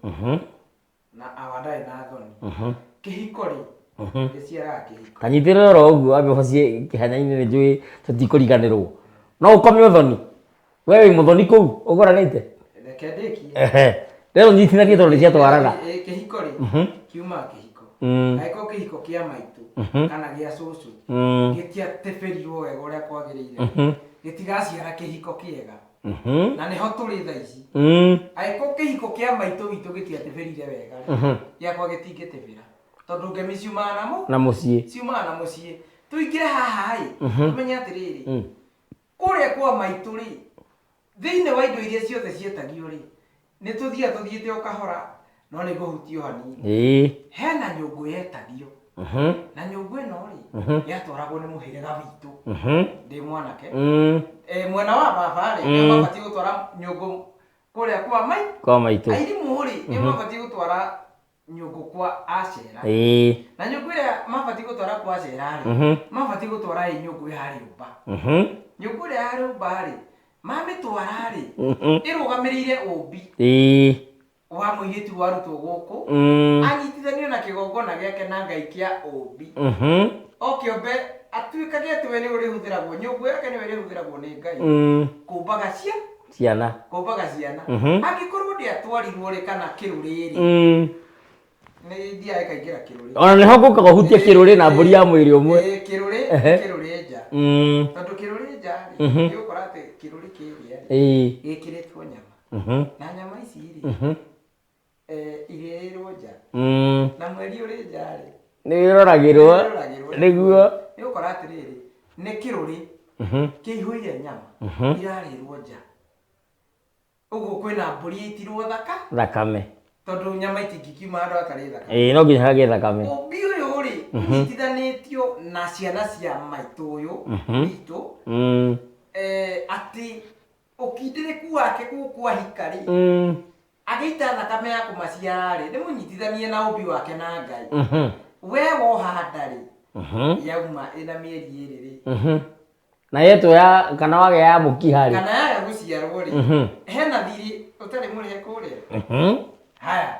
na awa ndarĩ na thoni. Kĩhiko rĩ, gĩciaraga kĩhiko. Kanyitĩrĩra oro ũguo, wambe ũhocie kĩhanya-inĩ, nĩ njũĩ tũtikũriganĩrwo. No ũkome ũthoni. We wĩ mũthoni kũu ũgũranĩte? Reke ndĩkie. Ehe. Rĩu nyitithanie tondũ nĩ ciatwarana. Ĩ, kĩhiko rĩ, kiumaga kĩhiko. Angĩkorwo kĩhiko kĩa maitũ kana gĩa cũcũ gĩtiatĩbĩrirwo wega ũrĩa kwagĩrĩire, gĩtigaciara kĩhiko kĩega. Na nĩho tũrĩ thaa ici. Angĩkorwo kĩhiko kĩa maitũ witũ gĩtiatĩbĩrire wega rĩ, gĩakwa gĩtingĩtĩbĩra. Tondũ ngemi ciumaga na mũ? Na mũciĩ. Ciumaga na mũciĩ. Tũingĩre haha ĩ, tũmenye atĩrĩrĩ, kũrĩa kwa maitũ rĩ, thĩinĩ wa indo iria ciothe cietagio rĩ, nĩ tũthiaga tũthiĩte o kahora, no nĩ ngũhutia o hanini. Hena nyũngũ yetagio, na nyũngũ ĩno rĩ, yatwaragwo nĩ mũhĩrĩga witũ ndĩ mwanake. Mwena wa baba rĩ, nĩo mabatiĩ gũtwara nyũngũ kũrĩa kwa mai. Kwa maitũ. Airimũ rĩ, nĩo mabatiĩ gũtwara nyũngũ kwa acera. Na nyũngũ ĩrĩa mabatiĩ gũtwara kwa acera rĩ, mabatiĩ gũtwara ĩ nyũngũ ya rĩũmba. Nyũngũ ĩrĩa ya rĩũmba rĩ, mamĩtwara rĩ, ĩrũgamĩrĩire ũmbi wa mũirĩtu warutwo gũkũ, anyitithanio na kĩgongona gĩake na Ngai kĩa ũmbi. O kĩombe atuĩkage atĩ we nĩwe ũrĩhũthĩragwo, nyũngũ yake nĩwe ĩrĩhũthĩragwo nĩ Ngai kũmbaga cia Ciana. Kũmbaga ciana. Angĩkorwo ndĩatwarirwo rĩ kana kĩrũrĩ rĩ, nĩ thiaga ĩkaingĩra kĩrũrĩ. Ona nĩho ngũkaga ũhutie kĩrũrĩ na mbũri ya mwĩrĩ ũmwe. Ĩĩ, kĩrũrĩ, kĩrũrĩ nja. Tondũ kĩrũrĩ nja rĩ, nĩ ũgũkora atĩ kĩrũrĩ kĩrĩa rĩ, gĩkĩrĩtwo nyama. Na nyama ici rĩ, irĩrĩrwo nja. Na mweri ũrĩ nja rĩ, Nĩ wĩroragĩrwo. Nĩwĩroragĩrwo. Nĩguo. Nĩ ũgũkora atĩrĩrĩ, nĩ kĩrũrĩ kĩihũire nyama irarĩrwo nja. Ũguo kwĩna mbũri ĩitirwo thaka. Thakame. Tondũ nyama itingĩkiuma handũ hatarĩ thakame. Ĩĩ, no nginya hagĩe thakame. Ũmbi ũyũ rĩ, ũnyitithanĩtio na ciana cia maitũ ũyũ witũ, atĩ ũkindĩrĩku wake gũkũ ahika rĩ, agĩita thakame ya kũmaciara rĩ, nĩ mũnyitithanie na ũmbi wake na Ngai. We woha nda rĩ, yauma ĩna mĩeri ĩrĩ rĩ, Na yetwo ya kana wagĩa ya mũkiha rĩ, kana yaga gũciarwo rĩ, hena thirĩ ũtarĩ mũrĩhe kũrĩa. Haya,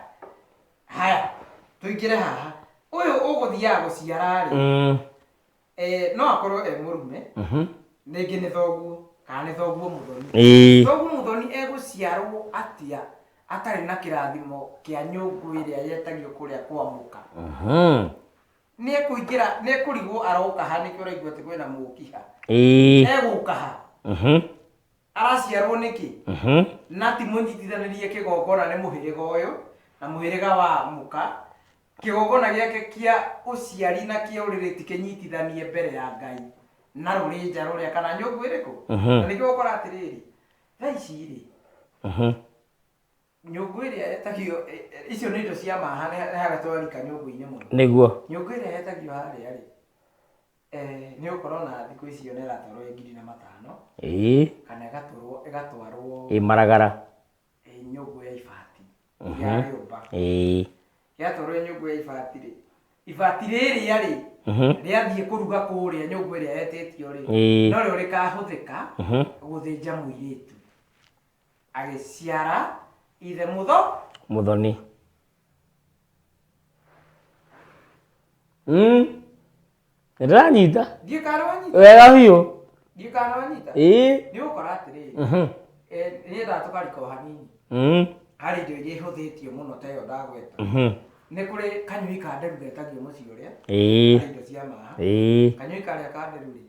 haya, tũingĩre haha. Ũyũ ũgũthiaga gũciara rĩ, no akorwo e mũrume, rĩngĩ nĩ thoguo, kana nĩ thoguo mũthoni. Thoguo mũthoni egũciarwo atĩa atarĩ na kĩrathimo kĩa nyũngũ ĩrĩa yetagio kũrĩa kwa mũka? Nĩ ekũingĩra, nĩ ekũrigwo aroka ha, nĩkĩo ũraigua atĩ kwĩna mũkiha. Egũka ha? Araciarwo nĩkĩ? Na ti mũnyitithanĩrie kĩgongona nĩ mũhĩrĩga ũyũ na mũhĩrĩga wa mũka. Kĩgongona gĩake kĩa ũciari na kĩa ũrĩrĩ ti kĩnyitithanie mbere ya Ngai na rũrĩnja rũrĩa kana nyũngũ ĩrĩkũ. Na nĩkĩo ũkora atĩrĩrĩ, thaa ici rĩ, nyũngũ ĩrĩa yetagio, icio nĩ indo cia maha, nĩ harĩa twarika nyũngũ-inĩ mũno. Nĩguo. Nyũngũ ĩrĩa yetagio harĩa rĩ, nĩ ũgũkora ona thikũ ici ona ĩratwarwo ĩ ngiri na matano. Kana ĩgatwarwo Ĩ maragara. Ĩ nyũngũ ya ibati. Ya rĩũmba. Yatwarwo ĩ nyũngũ ya ibati rĩ, ibati rĩrĩa rĩ, rĩathiĩ kũruga kũrĩa nyũngũ ĩrĩa yetĩtio rĩ, no rĩo rĩkahũthĩka gũthĩnja mũirĩtu. Agĩciara ithe mũtho? Mũthoni. Nĩndĩranyita. Ndiũĩ kana nĩwanyita. Wega biũ. Ndiũĩ kana nĩwanyita. Nĩ ũgũkora atĩrĩrĩ, nĩendaga tũkarika o hanini. Harĩ indo iria ihũthĩtio mũno ta ĩyo ndagweta. Nĩ kũrĩ kanyui ka nderu getagio mũciĩ ũrĩa. Harĩ indo cia maha. Kanyui karĩa ka nderu rĩ,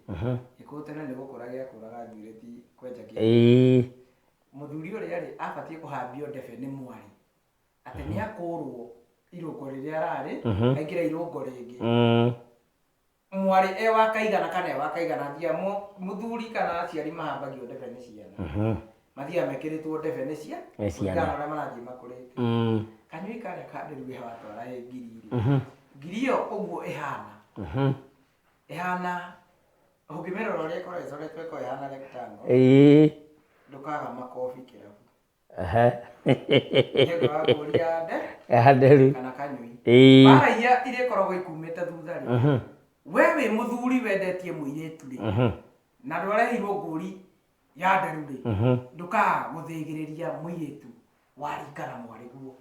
gĩkũyũ tene nĩ gũkũra gĩakũraga njuĩrĩ ti kwenja kĩndũ. Mũthuri ũrĩa rĩ, abatiĩ kũhambio ndebe nĩ mwarĩ. Atĩ nĩ akũrwo irũngo rĩrĩa ararĩ, aingĩre irũngo rĩngĩ. Mwarĩ e wa kaigana kana e wa kaigana, athiaga mũthuri kana aciari mahambagio ndebe nĩ ciana. Mathiaga mekĩrĩtwo ndebe nĩ Nĩ ciana. kũringana na ũrĩa marathiĩ makũrĩte. Kanyui karĩa ka nderu we watwara ĩ ngiri rĩ. Ngiri ĩyo ũguo ĩhana. Ĩhana, ũngĩmĩrora ũrĩa ĩkoragwo ĩcoretwo ĩkoragwo ĩhana rectangle. Ndũkaga makobi kĩrabu. Nĩ ũndũ wa kũria nde Ya nderu. Kana kanyui. Mbara iria irĩkoragwo ikumĩte thutha rĩ, we wĩ mũthuri wendetie mũirĩtu rĩ, na ndwarehirwo ngũri ya nderu rĩ, ndũkaga gũthĩgĩrĩria mũirĩtu wa rika na mwarĩguo.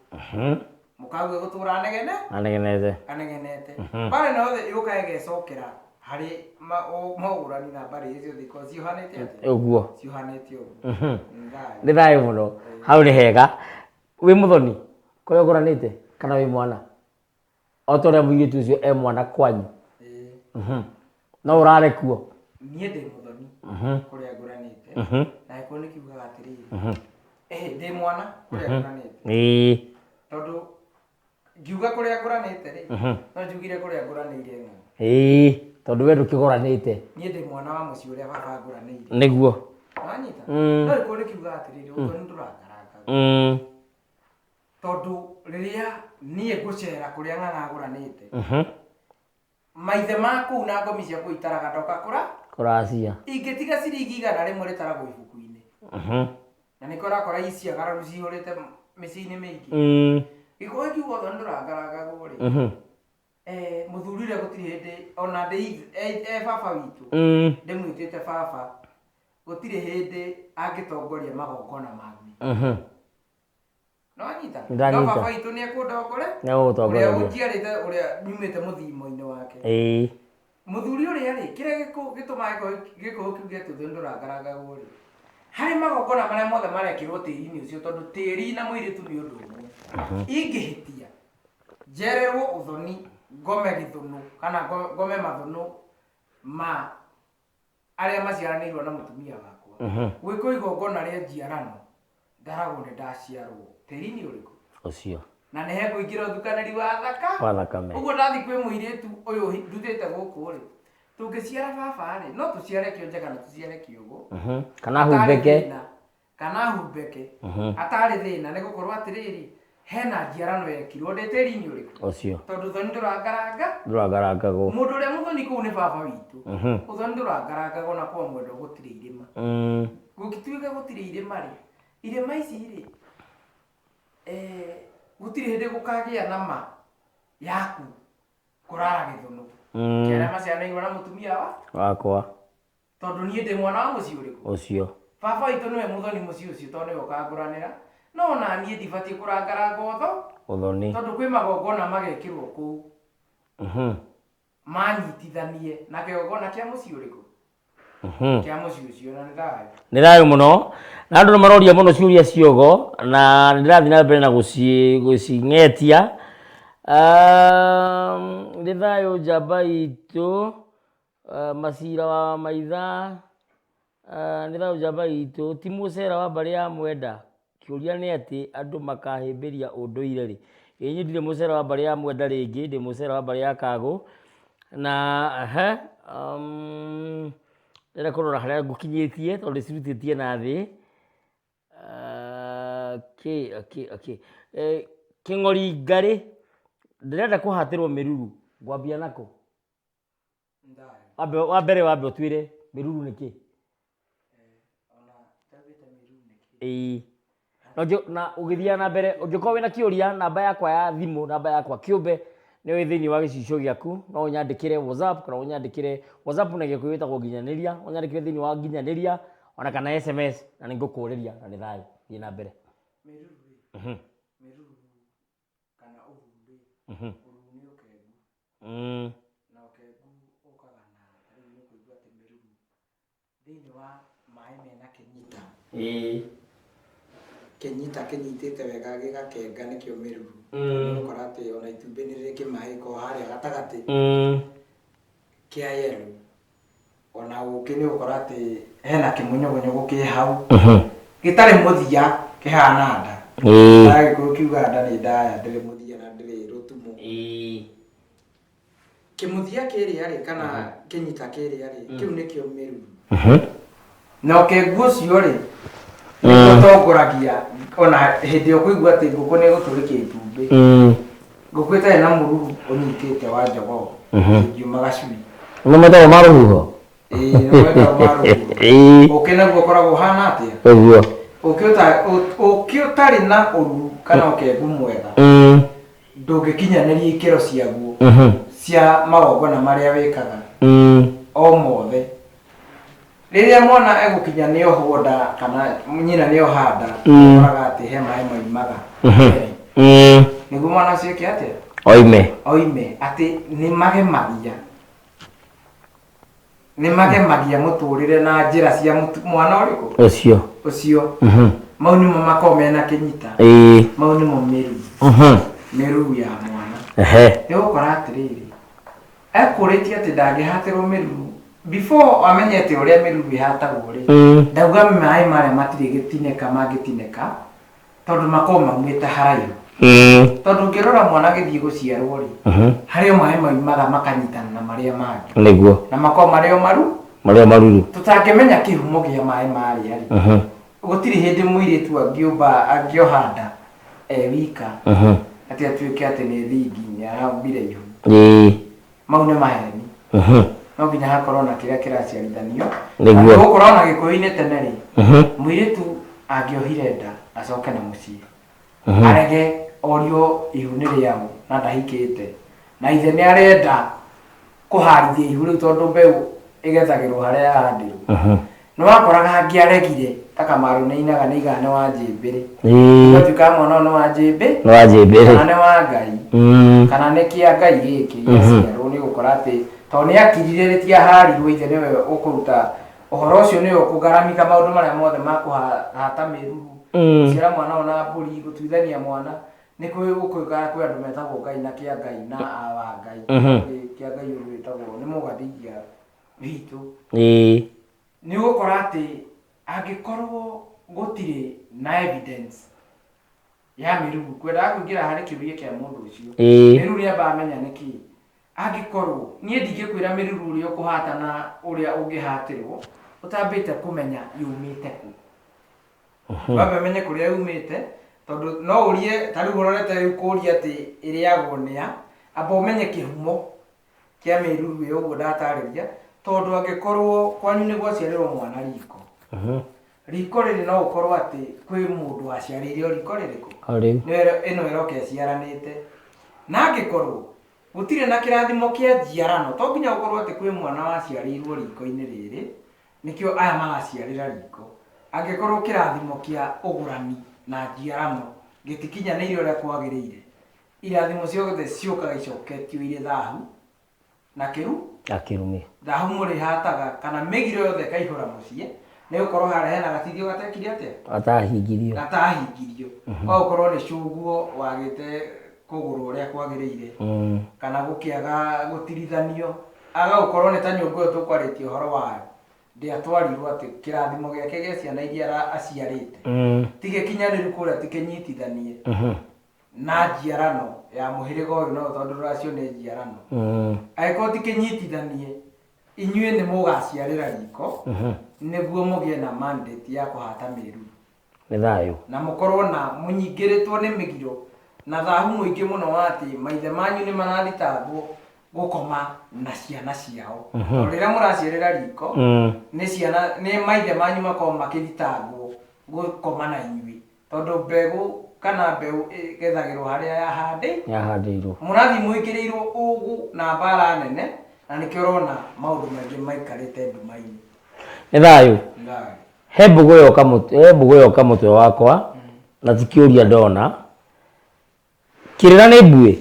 Mũkague gũtũra anegene? Anegenete. Anegenete. Mbara ĩno yothe yũkaga ĩgecokera Harĩ maũgũrani na mbarĩ icio ciothe ciohanĩte atĩa? Ũguo. Ciohanĩte ũguo. Nĩ thayũ. Nĩ thayũ mũno. Hau nĩ hega. Wĩ mũthoni kũrĩa ũgũranĩte kana wĩ mwana? O ta ũrĩa mũirĩtu ũcio e mwana kwanyu. Ĩĩ. No ũrare kuo? Niĩ ndĩ mũthoni kũrĩa ngũranĩte. Na gĩkũyũ nĩ kiugaga atĩrĩrĩ, ĩhĩ, ndĩ mwana kũrĩa ngũranĩte. Tondũ ngiuga kũrĩa ngũranĩte rĩ, no njugire kũrĩa ngũranĩire ng'ano. Ĩĩ, tondũ we ndũkĩgũranĩte. Niĩ ndĩ mwana wa mũciĩ ũrĩa baba angũranĩire. Nĩguo. Wanyita? No gĩkũyũ nĩ kiugaga atĩrĩrĩ, ũthoni ndũrangarangaga. Tondũ rĩrĩa niĩ ngũcera kũrĩa ng'ang'a agũranĩte, maithe ma kũu na ngomi cia kũu itaraga ndoka kũra Kũracia. Ingĩtiga ciringi 100 rĩtaragwo ibuku-inĩ. Na nĩkĩo ũrakora iciagararu cihũrĩte mĩciĩ-inĩ mĩingĩ. Gĩkũyũ kiuga ũthoni ndũrangarangagwo rĩ, mũthuri ũrĩa gũtirĩ hĩndĩ ona ndĩ e baba witũ, ndĩmwĩtĩte baba, gũtirĩ hĩndĩ angĩtongoria magongona ma gwitũ. Nĩwanyita? Nĩndanyita. No baba witũ nĩekũndongore Nĩegũgũtongoreria. Ũrĩa ũnjiarĩte, ũrĩa nyumĩte mũthimo-inĩ wake. Mũthuri ũrĩa rĩ, kĩrĩa gĩtũmaga gĩkũyũ kiuge atĩ ũthoni ndũrangarangagwo rĩ, harĩ magongona marĩa mothe marekĩrwo tĩri-inĩ ũcio, tondũ tĩri na mũirĩtu nĩ ũndũ ũmwe. Ingĩhĩtia, njererwo ũthoni, ngome gĩthũnũ, kana ngome mathũnũ ma arĩa maciaranĩirwo na mũtumia wakwa. Gwĩkwo igongona rĩa njiarano, ndaragwo nĩ ndaciarwo. Tĩri-inĩ ũrĩkũ? Ũcio. Na nĩ hekũingĩra ũthukanĩri wa thaka. Wa thakame. Ũguo ndathiĩ kwĩ mũirĩtu ũyũ ndutĩte gũkũ rĩ, tũngĩciara baba rĩ, no tũciare kĩonje kana tũciare kĩũgũ. Kana humbĩke. Hatarĩ thĩna. Kana humbĩke. Hatarĩ thĩna, nĩ gũkorwo atĩrĩrĩ, hena njiarano yekirwo ndĩ tĩri-inĩ ũrĩkũ? Ũcio. Tondũ ũthoni ndũrangaranga. Ndũrangarangagwo. Mũndũ ũrĩa mũthoni kũu nĩ baba witũ. Ũthoni ndũrangarangagwo na kwa mwendwa gũtirĩ irĩma. Gũgĩtuĩka gũtirĩ irĩma rĩ, irĩma ici rĩ, gũtirĩ hĩndĩ gũkagĩa na ma yaku kũrara gĩthũnũ. Kĩa arĩa maciaranĩirwo na mũtumia wa? Wakwa. Tondũ niĩ ndĩ mwana wa mũciĩ ũrĩkũ? Ũcio. Baba witũ nĩwe mũthoni mũciĩ ũcio tondũ nĩwe ũkangũranĩra. No ona niĩ ndibatiĩ kũrangaranga ũtho. Ũthoni. Tondũ kwĩ magongona magekĩrwo kũu. Manyitithanie na kĩgongona kĩa mũciĩ ũrĩkũ? Kĩa mũciĩ ũcio, na nĩ thayũ. Nĩ thayũ mũno. Na andũ nĩ maroria mũno ciũria ciogo, na nĩ ndĩrathiĩ na mbere na gũcing'etia. Nĩ thayũ njamba itũ. Macira wa maitha, nĩ thayũ njamba itũ, ti mũcera wa mbarĩ ya Mwenda, kĩũria nĩ atĩ andũ makahĩmbĩria ũndũire rĩ? Ĩĩ niĩ ndirĩ mũcera wa mbarĩ ya Mwenda rĩngĩ, ndĩ mũcera wa mbarĩ ya Kagũ, na ehe, ndĩrenda kũrora harĩa ngũkinyĩtie tondũ ndĩcirutĩtie na thĩ. Okay, okay, okay. Kĩng'ori Ngarĩ, ndĩrenda kũhatĩrwo mĩruru, ngwambia nakũ? Wambe wa mbere wambe ũtwĩre mĩruru nĩ kĩ? Ĩĩ. Na na ũgĩthiaga na mbere ũngĩkorwo wĩna kĩũria namba yakwa ya thimũ namba yakwa kĩũmbe nĩyo ĩ thĩinĩ wa gĩcicio gĩaku no ũnyandĩkĩre WhatsApp kana ũnyandĩkĩre WhatsApp na Gĩkũyũ ĩtagwo nginyanĩria ũnyandĩkĩre thĩinĩ wa nginyanĩria ona kana SMS na nĩ ngũkũrĩria na nĩ thayũ. Thiĩ na mbere. Mĩruru rĩ, mĩruru kana ũruru rĩ, ũruru nĩ ũkengu. Na ũkengu ũkaga na ta rĩu nĩ ũkũigua atĩ mĩruru thĩinĩ wa maĩ mena kĩnyita. Kĩnyita kĩnyitĩte wega gĩgakenga nĩkĩo mĩruru. Nĩ ũgũkora atĩ ona itumbĩ nĩ rĩrĩ kĩmaĩ ko harĩa gatagatĩ kĩa yellow. Ona ũkĩ nĩ ũgũkora atĩ hena kĩmũnyũgũnyũgũ kĩ hau gĩtarĩ mũthia kĩhana nda. Na Gĩkũyũ kiugaga nda nĩ ndaya ndĩrĩ mũthia na ndĩrĩ rũtumo. Kĩmũthia kĩrĩa rĩ kana kĩnyita kĩrĩa rĩ kĩu nĩkĩo mĩruru. Na ũkengu ũcio rĩ nĩguo ũtongoragia ona hĩndĩ ĩyo kũigua atĩ ngũkũ nĩ ĩgũtũrĩkia itumbĩ. Ngũkũ ĩtarĩ na mũruru ũnyitĩte wa njogoo ĩngiuma gacui. Nĩ metagwo ma rũhuho? Ĩĩ, nĩ metagwo ma rũhuho. Ũkĩ naguo ũkoragwo ũhana atĩa? Ũguo. Ũkĩ ũkĩ ũtarĩ na ũruru kana ũkengu mwega ndũngĩkinyanĩria ikĩro ciaguo cia magongona marĩa wĩkaga o mothe. Rĩrĩa mwana egũkinya nĩ ohwo nda kana nyina nĩ oha nda, ũkoraga atĩ he maĩ maimaga mbere. Nĩguo mwana ũcio eke atĩa? Oime. Oime, atĩ nĩ magemagia. Nĩ magemagia mũtũrĩre na njĩra cia mwana ũrĩkũ? Ũcio. Ũcio. Mau nĩmo makoragwo mena kĩnyita. Mau nĩmo mĩruru. Mĩruru ya mwana. Nĩ ũgũkora atĩrĩrĩ, ekũrĩtie atĩ ndangĩhatĩrwo mĩruru before amenye atĩ ũrĩa mĩruru ĩhatagwo rĩ, ndauga maĩ marĩa matirĩ gĩtinĩka mangĩtinĩka tondũ makoragwo maumĩte haraihu. Tondũ ũngĩrora mwana agĩthiĩ gũciarwo rĩ, harĩ o maĩ maumaga makanyitana na marĩa mangĩ. Nĩguo. Na makoragwo marĩ o maru. Marĩ o maruru. Tũtangĩmenya kĩhumo kĩa maĩ marĩa rĩ, gũtirĩ hĩndĩ mũirĩtu angĩũmba angĩoha nda e wika atĩ atuĩke atĩ nĩ thingi nĩ arambire ihu. Mau nĩ maheni. No nginya hakorwo na kĩrĩa kĩraciarithanio. Nĩguo. Na gũkorwo na Gĩkũyũ-inĩ tene rĩ, mũirĩtu angĩohire nda acoke na mũciĩ, arege orio ihu nĩ rĩaũ na ndahikĩte, na ithe nĩ arenda kũharithia ihu rĩu tondũ mbeũ ĩgethagĩrwo harĩa yahandirwo. Nĩ wakoraga angĩ aregire ta Kamaru nĩ ainaga nĩ aigaga nĩ wa Njĩmbĩrĩ. Ũgatuĩka mwana ũyũ nĩ wa Njĩmbĩ. Nĩ wa Njĩmbĩrĩ. Kana nĩ wa Ngai. Kana nĩ kĩa Ngai gĩkĩ gĩaciarwo nĩ ũgũkora atĩ tondũ nĩ akirire rĩtiaharirwo ithe nĩwe ũkũruta ũhoro ũcio nĩwe ũkũgaramika maũndũ marĩa mothe ma kũhata mĩruru, gũciara mwana ũyũ na mbũri, gũtuithania mwana. Nĩ kwĩ gũkũĩkaga kwĩ andũ metagwo Ngai na kĩa Ngai na awa Ngai. Kĩa Ngai ũyũ wĩtagwo nĩ mũgathingia witũ. Nĩ ũgũkora atĩ angĩkorwo gũtirĩ na evidence ya mĩruru, kwendaga kũingĩra harĩ kĩũria kĩa mũndũ ũcio. Mĩruru nĩ ambaga amenya nĩ kĩĩ. Angĩkorwo niĩ ndingĩkwĩra mĩruru ũrĩa ũkũhata na ũrĩa ũngĩhatĩrwo ũtambĩte kũmenya yumĩte kũ. Wambe ũmenye kũrĩa yumĩte, tondũ no ũrie ta rĩu ũrorete rĩu kũria atĩ ĩrĩagwo nĩa, amba ũmenye kĩhumo kĩa mĩruru ĩyo ũguo ndatarĩria, tondũ angĩkorwo kwanyu nĩ gwaciarĩrwo mwana riko, riko rĩrĩ no ũkorwo atĩ kwĩ mũndũ waciarĩire o riko rĩrĩkũ? O rĩu. Nĩyo ĩno ĩroka ĩciaranĩte. Na angĩkorwo gũtirĩ na kĩrathimo kĩa njiarano, to nginya gũkorwo atĩ kwĩ mwana waciarĩirwo riko-inĩ rĩrĩ, nĩkĩo aya maraciarĩra riko. Angĩkorwo kĩrathimo kĩa ũgũrani na njiarano gĩtikinyanĩire ũrĩa kwagĩrĩire, irathimo ciothe ciũkaga icoketio irĩ thahu na kĩru. Na kĩrumi. Thahu mũrĩhataga kana mĩgiro yothe ĩkaihũra mũciĩ, nĩ gũkorwo harĩa hena gatithio gatekire atĩa? Gatahingirio. Gatahingirio. No gũkorwo nĩ cũguo wagĩte kũgũrwo ũrĩa kwagĩrĩire, kana gũkĩaga gũtirithanio, aga gũkorwo nĩ ta nyũngũ ĩyo tũkwarĩtie ũhoro wayo, ndĩatwarirwo atĩ kĩrathimo gĩake gĩa ciana iria aciarĩte ti gĩkinyanĩru kũrĩa, ti kĩnyitithanie na njiarano ya mũhĩrĩga ũyũ, no tondũ rũracio nĩ njiarano. Angĩkorwo ti kĩnyitithanie, inyuĩ nĩ mũgaciarĩra riko nĩguo mũgĩe na mandate ya kũhata mĩruru. Nĩ thayũ. Na mũkorwo na mũnyingĩrĩtwo nĩ mĩgiro na thahu mũingĩ mũno wa atĩ maithe manyu nĩ marathitangwo gũkoma na ciana ciao. Tondũ rĩrĩa mũraciarĩra riko, nĩ ciana nĩ maithe manyu makoragwo makĩthitangwo gũkoma na inyuĩ. Tondũ mbegũ kana mbeũ ĩgethagĩrwo harĩa yahandĩ. Yahandĩirwo. Mũrathiĩ mũingĩrĩirwo ũgũ na mbara nene, na nĩkĩo ũrona maũndũ maingĩ maikarĩte nduma-inĩ. Nĩ thayũ. Thayũ. He mbũgũ yoka mũtwe, he mbũgũ yoka mũtwe wakwa, na ti kĩũria ndona. Kĩrĩra nĩ mbuĩ?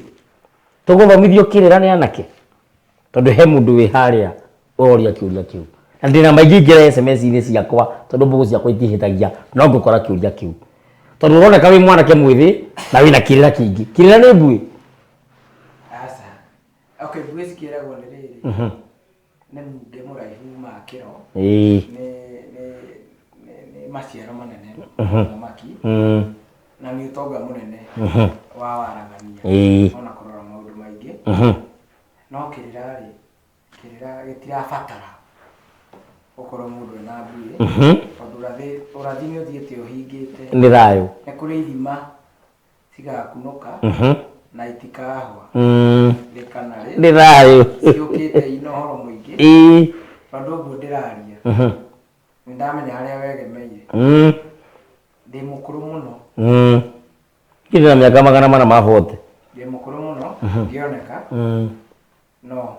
Tũgũthomithio kĩrĩra nĩ anake? Tondũ he mũndũ wĩ harĩa ũroria kĩũria kĩu. Na ndĩna maingĩ ingĩra SMS-inĩ ciakwa tondũ mbũgũ ciakwa itihĩtagia, no ngũkora kĩũria kĩu. Tondũ ũroneka wĩ mwanake mwĩthĩ na wĩna kĩrĩra kĩingĩ. Kĩrĩra nĩ mbuĩ? Aca. Okay, mbuĩ cikĩragwo nĩ rĩrĩ. Nĩ mũngĩ mũraihu ma kĩro. Nĩ nĩ nĩ nĩ maciaro manene thamaki na nĩ ũtonga mũnene wa waragania ona kũrora maũndũ maingĩ. No kĩrĩra rĩ, kĩrĩra gĩtirabatara gũkorwo mũndũ ena mbuĩ, tondũ ũrathi ũrathi nĩ ũthiĩte ũhingĩte. Nĩ thayũ. Nĩ kũrĩ ithima cigakunũka na itikahwa rĩ kana rĩ. Nĩ thayũ. Ciũkĩte ina ũhoro mũingĩ. Tondũ ũguo ndĩraria, nĩ ndamenya harĩa wegemeire. Ndĩ mũkũrũ mũno. Niĩ ndĩna mĩaka 440. Ndĩ mũkũrũ mũno ngĩoneka, no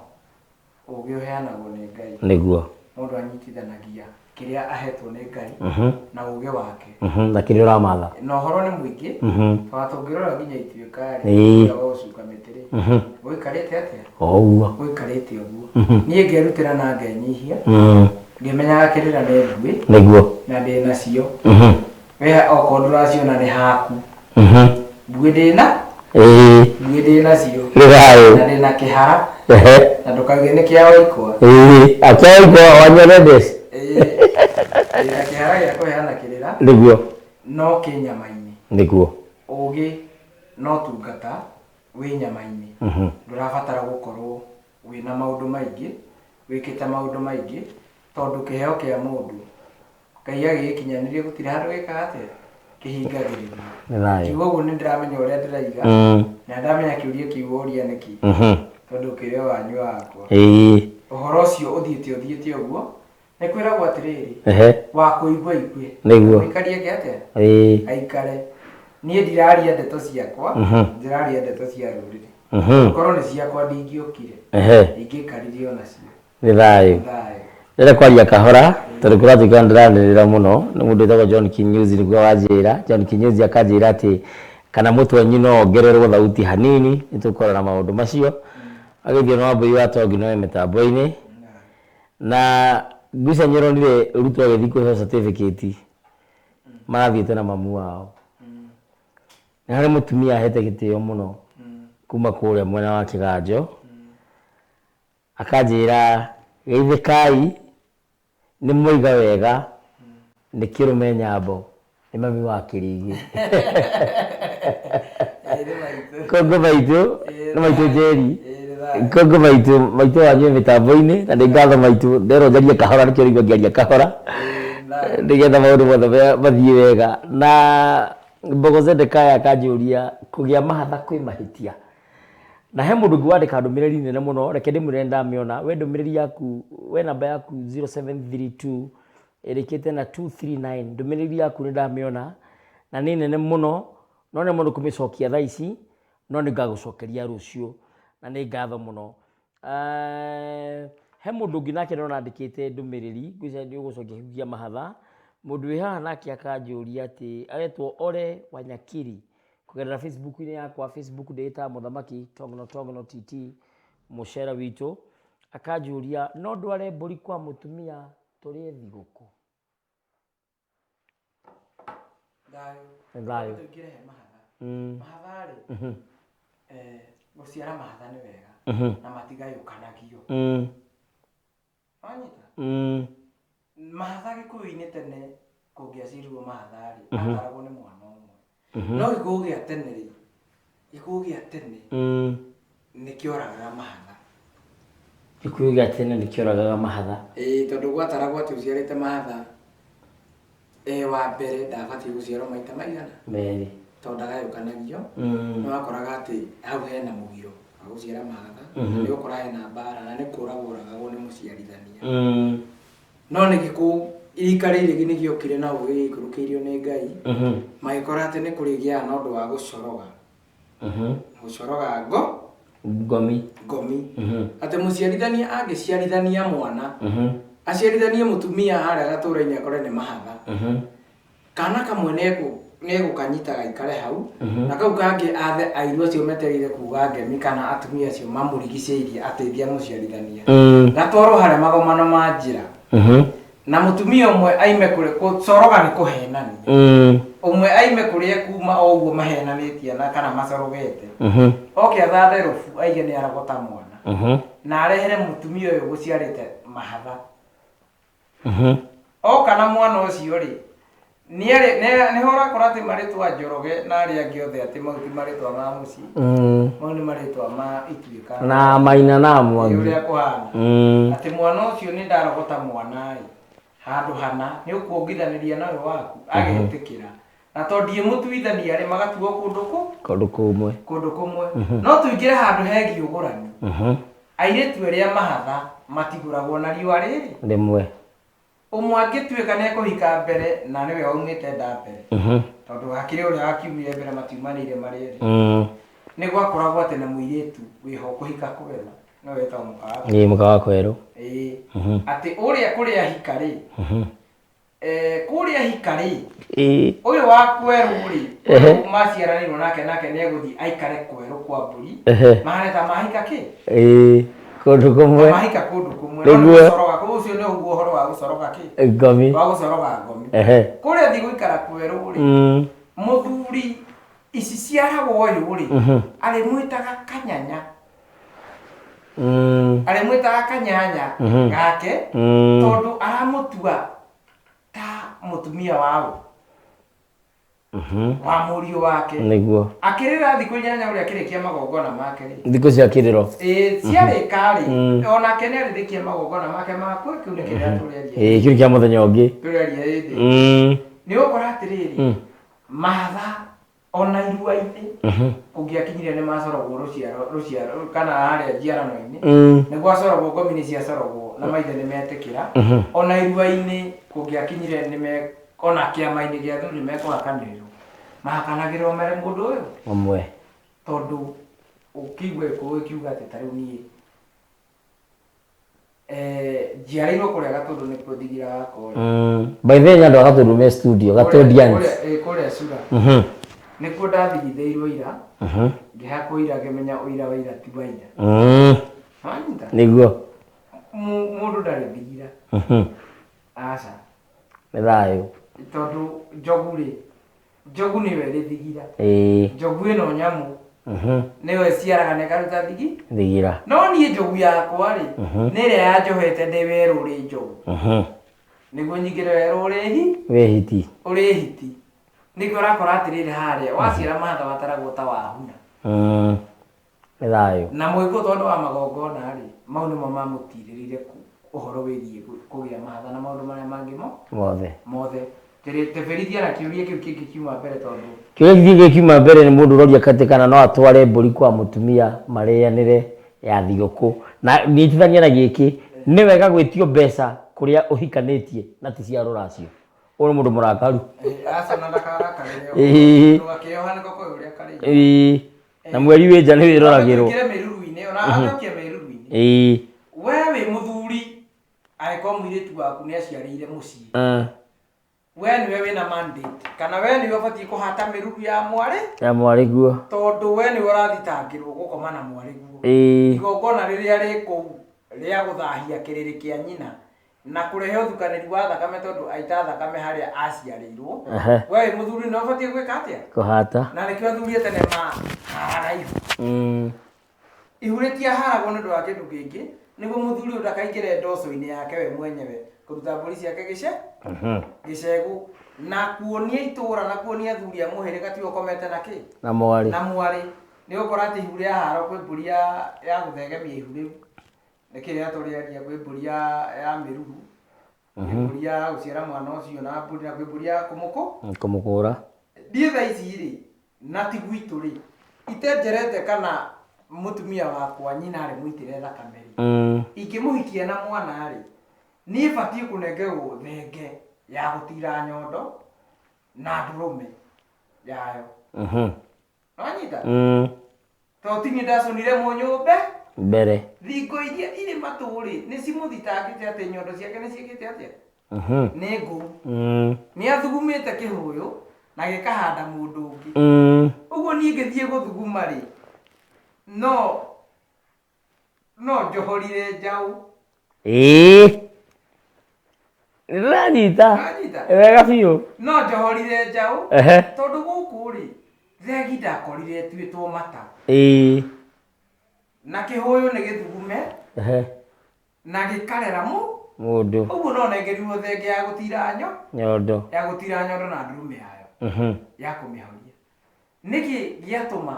ũgĩ ũheanagwo nĩ Ngai. Nĩguo. Mũndũ anyitithanagia. Kĩrĩa ahetwo nĩ Ngai na ũgĩ wake. Na kĩrĩa ũramatha. Na ũhoro nĩ mũingĩ. Ona tũngĩrora nginya ituĩka rĩ, ũrĩa wa gũcuka mĩtĩ rĩ, gũikarĩte atĩa? O ũguo. Gũikarĩte ũguo. Niĩ ngerutĩra na ngenyihia, ngĩmenyaga kĩrĩra nĩ mbuĩ. Nĩguo. Na ndĩ nacio. We okorwo ndũraciona nĩ haku. Mbuĩ ndĩna? Mbuĩ ndĩ nacio. Nĩ thayũ. Na ndĩna kĩhara. Na ndũkauge nĩ kĩa Waikwa. Ĩĩ, akĩa Waikwa wanyorendes. Ĩĩ. Ndĩna kĩhara gĩa kũheana kĩrĩra. Nĩguo. No kĩ nyama-inĩ. Nĩguo. Ũgĩ no tungata wĩ nyama-inĩ. Ndũrabatara gũkorwo wĩna maũndũ maingĩ, wĩkĩte maũndũ maingĩ, tondũ kĩheo kĩa mũndũ Ngai agĩgĩkinyanĩria gũtirĩ handũ gĩkaga atĩa kĩhingagĩrĩrio. Nĩ thayũ. Kiugo ũguo nĩ ndĩramenya ũrĩa ndĩraiga na ndamenya kĩũria kĩu woria nĩkĩ tondũ kĩrĩ o wanyu wakwa. Ũhoro ũcio ũthiĩte ũthiĩte ũguo nĩ kwĩragwo atĩrĩrĩ, wa kũigua aigue. Nĩguo. Mũikari eke atĩa? Aikare. Niĩ ndiraria ndeto ciakwa, ndĩraria ndeto cia rũrĩrĩ. Korwo nĩ ciakwa ndingĩokire, ingĩaikarire o nacio. Nĩ thayũ. Ndĩrenda kwaria kahora tondũ kũratuĩka ndĩranĩrĩra mũno nĩ mũndũ wĩtagwo John Kinyozi nĩguo wanjĩra. John Kinyozi akanjĩra atĩ kana mũtwenyi no ongererwo thauti hanini nĩ tũkũrora maũndũ macio. Agĩthiĩ na Wambũi wa Tongi no e mĩtambo-inĩ. Na ngwĩciria nĩ ũronire Ruto agĩthiĩ kũheo certificate marathiĩte na mamu wao. Nĩ harĩ mũtumia ahete gĩtĩo mũno kuma kũrĩa mwena wa Kĩganjo. Akanjĩra, Geithĩkai, nĩ mwoiga wega, nĩ kĩrũme nyambo, nĩ mami wa Kĩrigi. Kongo maitũ, nĩ maitũ Njeri, kongo maitũ, maitũ wanyu e mĩtambo-inĩ, na nĩ ngatho maitũ, nderwo njarie kahora nĩkĩo ũraigua ngĩaria kahora, nĩgetha maũndũ mothe mathiĩ wega. Na Mbogo Zedekaya akanjũria, kũgĩa mahatha kwĩ mahĩtia? Na he mũndũ ũngĩ wandĩka ndũmĩrĩri nene mũno, reke ndĩmwĩre nĩ ndamĩona. We ndũmĩrĩri yaku, we namba yaku 0732 ĩrĩkĩte na 239, ndũmĩrĩri yaku nĩ ndamĩona na nĩ nene mũno, no nemwo nĩ kũmĩcokia thaa ici, no nĩ ngagũcokeria rũciũ na nĩ ngatho mũno. He mũndũ ũngĩ nake ndĩrona andĩkĩte ndũmĩrĩri, ngwĩciria nĩ ũgũcokia kĩu kĩa mahatha. Mũndũ wĩ haha nake akanjũria atĩ, aretwo Ole Wanyakiri. Kũgerera Facebook-inĩ yakwa, Facebook ndĩĩtaga Mũthamaki Tong'no Tong'no TT, mũcera witũ, akanjũria no ndware mbũri kwa mũtumia tũrĩe thigũkũ? Thayũ. Nĩ thayũ. Tũingĩre he mahatha. Mahatha rĩ, gũciara mahatha nĩ wega na matigayũkanagio. Wanyita? Mahatha Gĩkũyũ-inĩ tene kũngĩaciarirwo mahatha-rĩ, ataragwo nĩ mwana ũmwe. No Gĩkũyũ gĩa tene-rĩ, Gĩkũyũ gĩa tene nĩ kĩoragaga mahatha. Gĩkũyũ gĩa tene nĩ kĩoragaga mahatha. Ĩĩ tondũ gwataragwo atĩ ũciarĩte mahatha e wa mbere ndabatiĩ gũciarwo maita maigana? Merĩ. Tondũ ndagayũkanagio, nĩ wakoraga atĩ hau hena mũgiro wa gũciara mahatha, nĩ ũgũkora hena mbara na nĩ kũragwo oragagwo nĩ mũciarithania. No nĩ gĩkũ rika rĩrĩ nĩ gĩokire na ũgĩ gĩikũrũkĩirio nĩ Ngai, magĩkora atĩ nĩ kũrĩgĩaga na ũndũ wa gũcoroga. Gũcoroga ngo Ngomi. Ngomi. Atĩ mũciarithania angĩciarithania mwana, aciarithanie mũtumia harĩa gatũra-inĩ akore nĩ mahatha. Kana kamwe nĩegũkanyita gaikare hau, na kau kangĩ athe airu acio metereire kuga ngemi kana atumia acio mamũrigicĩirie ateithia mũciarithania. Gatwarwo harĩa magomano ma njĩra. Na mũtumia ũmwe aime kũrĩ, gũcoroga nĩ kũhenania. Ũmwe aime kũrĩa kuma o ũguo mahenanĩtie na kana macorogete. Oke athande rũbu aige nĩ arogota mwana. Na arehere mũtumia ũyũ ũgũciarĩte mahatha. Oka na mwana ũcio rĩ, nĩho ũrakora atĩ marĩtwa Njoroge na arĩa angĩ othe atĩ mau ti marĩtwa ma mũciĩ. Mau nĩ marĩtwa ma ituĩka. Na Maina na Mwangi. Ũrĩa kũhana. Atĩ mwana ũcio nĩ ndarogota mwana ĩ, handũ hana, nĩ ũkuongithanĩria na ũyũ waku, agetĩkĩra. Na tondũ ndiĩmũtuithania rĩ, magatuo kũndũ kũ? Kũndũ kũmwe. Kũndũ kũmwe. No tũingĩre handũ hegiĩ ũgũrani. Airĩtu arĩa mahatha matigũragwo na riũa rĩrĩ. Rĩmwe. Ũmwe angĩtuĩka nĩ ekũhika mbere na nĩwe waumĩte nda mbere. Tondũ hakĩrĩ ũrĩa wakiumire mbere matiumanĩire marĩ erĩ. Nĩ gwakoragwo atĩ na mũirĩtu wĩho kũhika kũgena. Nĩwe wĩtagwo mũka wa Ĩĩ, mũka wa kwerũ. Ĩĩ. Atĩ ũrĩa kũrĩa ahika rĩ, Kũrĩa hika rĩ, Ĩĩ. Ũyũ wa kwerũ rĩ, ũyũ maciaranĩirwo nake nake nĩ egũthiĩ aikare kwerũ kwa mbũri. Mahane ta mahika kĩ? Ĩĩ. Kũndũ kũmwe. Mahika kũndũ kũmwe. No nĩ Nĩguo. gũcoroga, kũu ũcio nĩ ũguo ũhoro wa gũcoroga kĩ? Ngomi. Wa gũcoroga ngomi. Kũrĩa thiĩ gũikara kwerũ rĩ, mũthuri ici ciaragwo ũyũ rĩ, arĩmwĩtaga kanyanya. Arĩmwĩtaga kanyanya gake tondũ aramũtua ta mũtumia waũ wa mũriũ wake. Nĩguo. Akĩrĩra thikũ 8 ũrĩa akĩrĩkia magongona make rĩ. Thikũ cia kĩrĩro. Ĩĩ ciarĩka rĩ, onake nĩ arĩrĩkia magongona make makwe, kĩu nĩ kĩrĩa tũrĩaria. Ĩĩ kĩu kĩa mũthenya ũngĩ. Tũrĩaria ĩndĩ. Nĩ ũgũkora atĩrĩrĩ, mahatha ona irua-inĩ kũngĩakinyire nĩ macoragwo rũciaro rũciaro kana harĩa njiarano-inĩ nĩ gwacoragwo ngomi nĩ ciacoragwo na maithe nĩ metĩkĩra ona irua-inĩ kũngĩakinyire nĩ me ona kĩama-inĩ gĩa athuri nĩ mekũhakanĩrĩrwo mahakanagĩrĩrwo mere mũndũ ũyũ Ũmwe. Tondũ ũkĩigua gĩkũyũ gĩkiuga atĩ ta rĩu niĩ njiarĩirwo kũrĩa Gatũndũ nĩkuo thigira wakwa ũrĩ. By the way nĩ andũ a Gatũndũ me studio, Gatũndians. Kũrĩa Cura. Nĩkuo ndathigithĩirwo ira, ngĩhakwo ira ngĩmenya ũira wa ira ti wa ira. Wanyita? Nĩguo. Mũndũ ndarĩ thigira. Aca. Nĩ thayũ. Tondũ njogu rĩ, Njogu nĩyo ĩrĩ thigira. Ĩĩ. Njogu ĩno nyamũ nĩyo ĩciaraga na ĩkaruta thigi. Thigira. No niĩ njogu yakwa rĩ, nĩ ĩrĩa yanjohete ndĩ werũ ũrĩ njogu. Nĩguo nyingĩre werũ ũrĩ hi? Wĩ hiti. Ũrĩ hiti. Nĩkĩo ũrakora atĩrĩrĩ harĩa, waciara mahatha wataragwo ta wahuna. Nĩ thayũ. Na Mũgĩkũyũ tondũ wa magongona-rĩ, mau nĩmo mamũtirĩrĩire ũhoro wĩgiĩ kũgĩa mahatha na maũndũ marĩa mangĩ mo? Mothe. Mothe. Tĩbĩrithia na kĩũria kĩu kĩngĩ kiuma mbere tondũ. Kĩũria kĩngĩ kiuma mbere nĩ mũndũ ũroria atĩ kana no atware mbũri kwa mũtumia marĩanĩre ya thigũkũ. Na nyitithania na gĩkĩ, nĩ wega gwĩtio mbeca kũrĩa ũhikanĩtie na ti cia rũracio. Ũyũ nĩ mũndũ mũrakaru. Aca na ndakarakarĩre Ĩĩ. Ndũgakĩoha nĩko koĩ ũrĩa karĩ. Ĩĩ. Na mweri wĩ nja nĩ wĩroragĩrwo. Tũingĩre mĩruru-inĩ, ona acokie mĩruru-inĩ. Ĩĩ. We wĩ mũthuri, angĩkorwo mũirĩtu waku nĩ aciarĩire mũciĩ, we nĩwe wĩna mandate, kana we nĩwe ũbatiĩ kũhata mĩruru ya mwarĩ? Ya mwarĩ guo. Tondũ we nĩwe ũrathitangĩrwo gũkoma na mwarĩ guo. Ĩĩ. Igongona rĩrĩa rĩ kũu rĩa gũthahia kĩrĩrĩ kĩa nyina na kũrehe ũthukanĩri wa thakame tondũ aita thakame harĩa aciarĩirwo. We wĩ mũthuri nĩwe ũbatiĩ gwĩka atĩa? Kũhata. Na nĩkĩo athuri a tene maharaga ihu. Ihu rĩtiaharagwo nĩ ũndũ wa kĩndũ kĩngĩ, nĩguo mũthuri ũyũ ndakaingĩre ndoco-inĩ yake we mwenyewe kũruta mbũri ciake gĩcegũ na kuonia itũra na kuonia athuri a mũhĩrĩga tiwe ũkomete na kĩ? Na mwarĩ. Na mwarĩ. Nĩ ũgũkora atĩ ihu rĩaharwo kwĩ mbũri ya gũthegemia ihu rĩu. Nĩ kĩrĩa tũrĩaria kwĩ mbũri ya mĩruru, kwĩ mbũri ya gũciara mwana ũcio na mbũri na kwĩ mbũri ya kũmũkũ. Kũmũkũra. Niĩ thaa ici rĩ, na ti gwitũ rĩ, itenjerete kana mũtumia wakwa nyina arĩ mũitĩre thakame rĩ, ingĩmũhikia na mwana rĩ, niĩ batiĩ kũnengerwo thenge ya gũtira nyondo na ndũrũme yayo. Nĩwanyita? Tondũ ti niĩ ndacũnire mũnyũmbe. Mbere. Thingo iria irĩ matũ-rĩ, nĩ cimũthitangĩte atĩ nyondo ciake nĩ ciĩkĩte atĩa? Nĩ ngũu. Nĩ athugumĩte kĩhũyũ na gĩkahanda mũndũ ũngĩ. Ũguo niĩ ngĩthiĩ gũthuguma-rĩ, no no njohorire njaũ. Ĩĩ. Nĩndĩranyita. Nĩwanyita? Wega biũ. No njohorire njaũ. Tondũ gũkũ rĩ, thegi ndakorire ĩtuĩtwo mata. Ĩĩ. Na kĩhũyũ nĩ gĩthugume. Na gĩkarera mũ. Mũndũ. Ũguo no nengerirwo thenge ya gũtira nyo. Nyondo. Ya gũtira nyondo na ndurume yayo. Ya kũmĩhoria. Nĩkĩ gĩatũma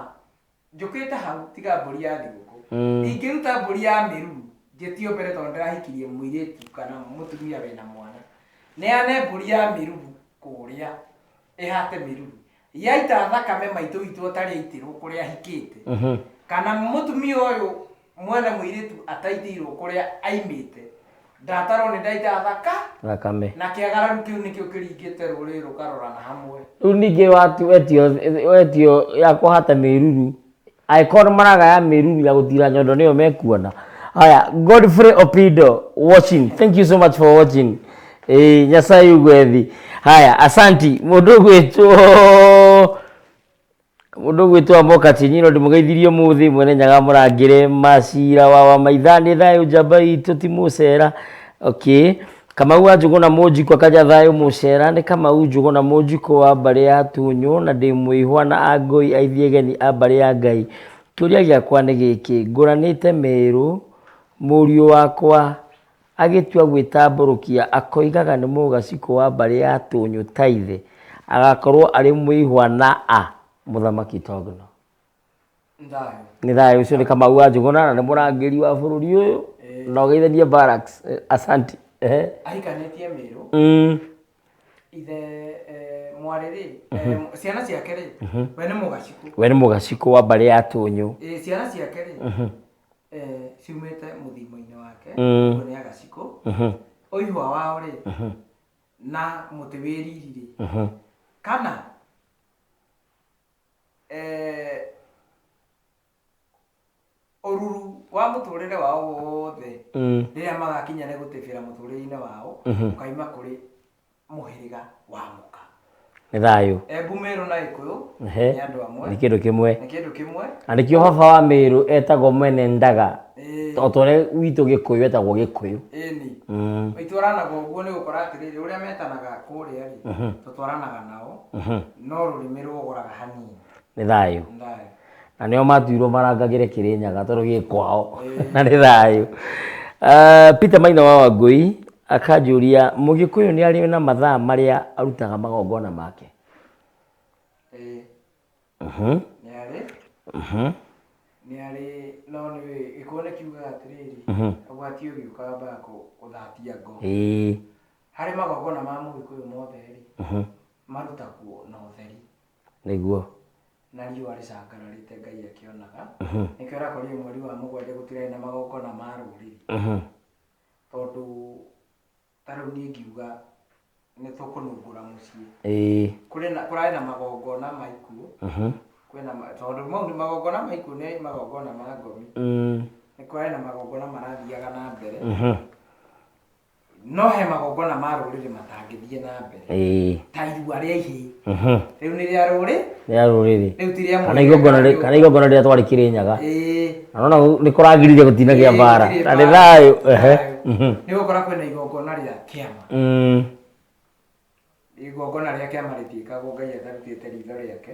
Njũkĩte hau tiga mbũri ya thigũkũ. Ingĩruta mbũri ya mĩruru njĩtio mbere tondũ ndĩrahikirie mũirĩtu kana mũtumia wĩna mwana. Neane mbũri ya mĩruru kũrĩa ĩhate mĩruru. Yaita thakame maitũ witũ ũtarĩ aitĩrwo kũrĩa ahikĩte kana mũtumia ũyũ mwene mũirĩtu ataitĩirwo kũrĩa aimĩte ndatarwo nĩ ndaita thaka Thakame. Na kĩagararu kĩu nĩkĩo kĩringĩte rũrĩrĩ rũkarorana hamwe. Rĩu ningĩ wetio wetio ya kũhata mĩruru angĩkorwo nĩ maragaya mĩruru ya gũtira nyondo nĩyo mekuona. Haya, Godfrey Opindo watching, thank you so much for watching. Ĩĩ, Nyasaye ugwethi. Haya, asanti. Mũndũ ũgwĩtwo mũndũ ũgwĩtwo Amoka Chinyiro ndĩmũgeithirie ũmũthĩ mwene nyaga mũrangĩre macira wa wamaitha nĩ thayũ njamba itũ ti mũcera. Okay. Kamau wa Njũgũna Mũnjikũ akaja thayũ mũcera nĩ Kamau Njũgũna Mũnjikũ wa mbarĩ ya Tunyũ na ndĩ mũihwa na Angũi aithiegeni a mbarĩ ya Ngai. Kĩũria gĩakwa nĩ gĩkĩ, ngũranĩte Mĩrũ, mũriũ wakwa agĩtua gwĩtambũrũkia akoigaga nĩ mũgacikũ wa mbarĩ ya Tũnyũ ta ithe, agakorwo arĩ mũihwa na a Mũthamaki Togno. Thayũ. Nĩ thayũ ũcio nĩ Kamau wa Njũgũna na nĩ mũrangĩri wa bũrũri ũyũ na ũgeithanie barracks. Asanti. Ehe. Ahikanĩtie Mĩrũ. Ithe mwarĩ rĩ, ciana ciake rĩ, we nĩ mũgacikũ. We nĩ mũgacikũ wa mbarĩ ya Tũnyũ. Ciana ciake rĩ, ciumĩte mũthimo-inĩ wake, ũguo nĩ agacikũ. Ũihwa wao rĩ, na mũtĩ wĩ riri rĩ, kana ũruru wa mũtũrĩre wao wothe rĩrĩa magakinya nĩ gũtĩbĩra mũtũrĩre-inĩ wao ũkaima kũrĩ mũhĩrĩga wa mũka. Nĩ thayũ. Embu Meru na Gĩkũyũ nĩ andũ amwe. Nĩ kĩndũ kĩmwe. Nĩ kĩndũ kĩmwe. Na nĩkĩo baba wa Meru etagwo mwene ndaga. O ta ũrĩa witũ Gĩkũyũ etagwo Gĩkũyũ. Ĩni. Itwaranaga ũguo nĩ gũkora atĩrĩrĩ, ũrĩa metanaga kũrĩa rĩ, tũtwaranaga nao, no rũrĩmĩ rũgoraga hanini. Nĩ thayũ. Na nĩo matuirwo marangagĩre Kĩrĩnyaga tondũ gĩ kwao. Na nĩ thayũ. Peter Maina wa Wangũi akanjũria Mũgĩkũyũ nĩ arĩ na mathaa marĩa arutaga magongona make? Nĩ arĩ. Nĩ arĩ, no nĩ Gĩkũyũ nĩ kiugaga atĩrĩrĩ, ũgwati ũgĩũka wambaga gũthatia ngo. Harĩ magongona ma Mũgĩkũyũ mothe rĩ, marutagwo na ũtheri. Nĩguo. Na riũa rĩcangararĩte Ngai akĩonaga. Nĩkĩo ũrakorire mweri wa mũgwanja gũtirarĩ na magongona ma rũrĩrĩ. Tondũ ta rĩu niĩ ngiuga nĩ tũkũnungũra mũciĩ. Kũrĩ na kũrarĩ na magongona ma ikuũ. Kwĩna tondũ mau nĩ magongona ma ikuũ nĩ magongona ma ngomi. Nĩ kũrarĩ na magongona marathiaga na mbere. No he magongona ma rũrĩrĩ matangĩthiĩ na mbere. Ta irua rĩa ihĩĩ. Rĩu nĩ rĩa rũrĩ. Rĩa rũrĩrĩ. Rĩu ti rĩa Kana igongona rĩ- kana igongona rĩrĩa twarĩ Kĩrĩnyaga. Na nona nĩ kũragirire gũtinagĩa mbara. Na nĩ thayũ. Ehe. Nĩ gũkora kwĩna igongona rĩa kĩama. Igongona rĩa kĩama rĩtiĩkagwo Ngai atarutĩte ritho rĩake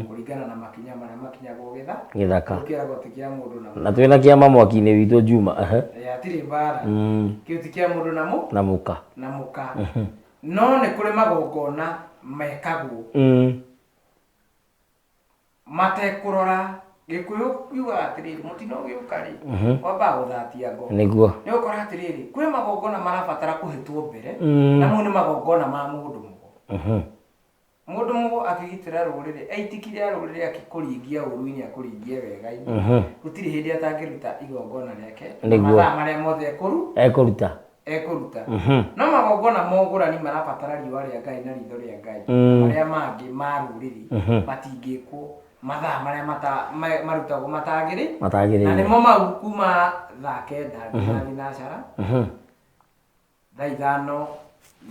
kũringana na makinya marĩa makinyagwo gĩtha Gĩthaka. Kĩu kĩragwo ti kĩa mũndũ na Na twĩna kĩama mwaki-inĩ witũ Juma. Ehe. Hatirĩ mbara. Kĩu ti kĩa mũndũ na mũ Na mũka. Na mũka. No nĩ kũrĩ magongona mekagwo matekũrora Gĩkũyũ kiugaga atĩrĩrĩ, mũtino ũgĩũka rĩ, wambaga gũthatia ngo. Nĩguo. Nĩ ũgũkora atĩrĩrĩ, kwĩ magongona marabatara kũhĩtwo mbere, na mau nĩ magongona ma mũndũ mũgo. Mũndũ mũgo akĩgitĩra rũrĩrĩ, eitiki rĩa rũrĩrĩ akĩkũringia ũru-inĩ akũringie wega-inĩ, gũtirĩ hĩndĩ atangĩruta igongona rĩake, na Nĩguo. mathaa marĩa mothe ekũru, Ekũruta. ekũruta. No magongona ma ũgũrani marabatara riũa rĩa Ngai na ritho rĩa Ngai. Marĩa mangĩ ma rũrĩrĩ matingĩkwo mathaa marĩa marutagwo matagĩrĩ. Matagĩrĩire. Na nĩmo mau kuma thaa kenda nginya thinacara. Thaa 5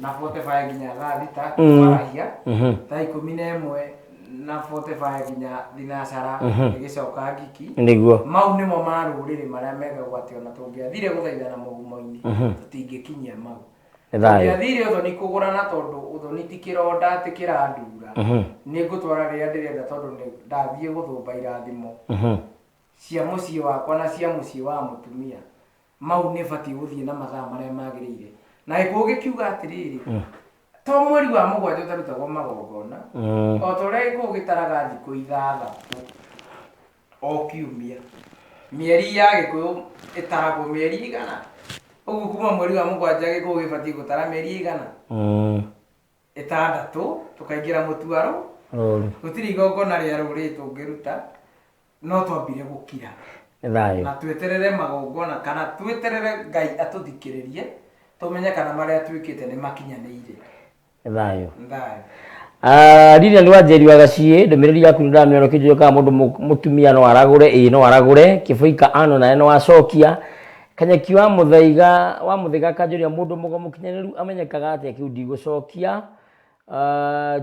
na 45 nginya thaa 6 kwarahia. Thaa 11 na 45 nginya thinacara ĩgĩcoka ngiki. Nĩguo. Mau nĩmo ma rũrĩrĩ marĩa mekagwo atĩ ona tũngĩathire gũthaithana mũgumo-inĩ tũtingĩkinyia mau. Nĩ thayũ. Tũngĩathire ũthoni kũgũrana tondũ ũthoni ti kĩronda atĩ kĩrandura. Nĩ ngũtwara rĩrĩa ndĩrenda tondũ nĩ ndathiĩ gũthũmba irathimo cia mũciĩ wakwa na cia mũciĩ wa mũtumia. Mau nĩ batiĩ gũthiĩ na mathaa marĩa magĩrĩire. Na Gĩkũyũ gĩkiuga atĩrĩrĩ, to mweri wa mũgwanja ũtarutagwo magongona, o ta ũrĩa Gĩkũyũ gĩtaraga thikũ ithathatũ o kiumia. Mĩeri ya Gĩkũyũ ĩtaragwo mĩeri ĩigana? Ũguo kuma mweri wa mũgwanja Gĩkũyũ gĩbatiĩ gũtara mĩeri ĩigana? Ĩtandatũ, tũkaingĩra mũtuaro. Rũru. Gũtirĩ igongona rĩa rũrĩrĩ tũngĩruta no twambire gũkira. Nĩ thayũ. Na tweterere magongona kana tweterere Ngai atũthikĩrĩrie tũmenye kana marĩa twĩkĩte nĩ makinyanĩire. Nĩ thayũ. Nĩ thayũ. Lilian Wanjeri wa Gaciĩ, ndũmĩrĩri yaku nĩ ndamĩona ũkĩnjũria kana mũndũ mũtumia no aragũre. Ĩĩ no aragũre. Kĩbũika ano nawe nĩ wacokia. Kanyeki wa Mũthaiga wa Mũthaiga akanjũria mũndũ mũgo mũkinyanĩru amenyekaga atĩa kĩu ndigũcokia.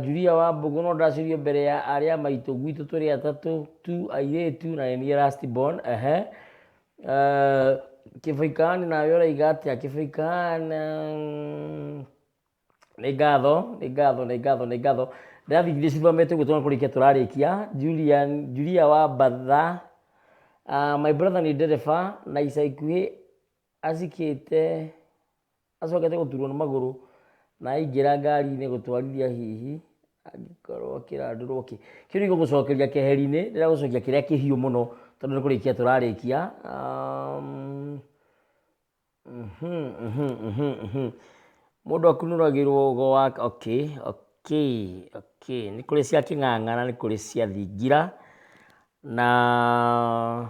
Julia wa Mbũgũ no ndacirio mbere ya arĩa maitũ gwitũ tũrĩ atatũ tu airĩtu na nĩ niĩ last born. Ehe. Kĩboikani nawe ũraiga atĩa Kĩboikani? Nĩ ngatho, nĩ ngatho, nĩ ngatho, nĩ ngatho. Ndĩrathiĩ ngĩthiĩ cithomete ũguo tondũ kũrĩkia tũrarĩkia. Julian, Julia wa Mbatha, my brother nĩ ndereba na ica ikuhĩ acikĩte, acokete gũturwo nĩ magũrũ na aingĩra ngari-inĩ gũtwarithia hihi angĩkorwo akĩrandũrwo kĩ. Kĩu nĩ gũgũcokeria keheri-inĩ, ndĩragũcokia kĩrĩa kĩhiũ mũno tondũ nĩ kũrĩkia tũrarĩkia. Mũndũ akunũragĩrwo ũgo wa okay okay okay nĩ kũrĩ cia kĩng'ang'a na nĩ kũrĩ cia thingira, na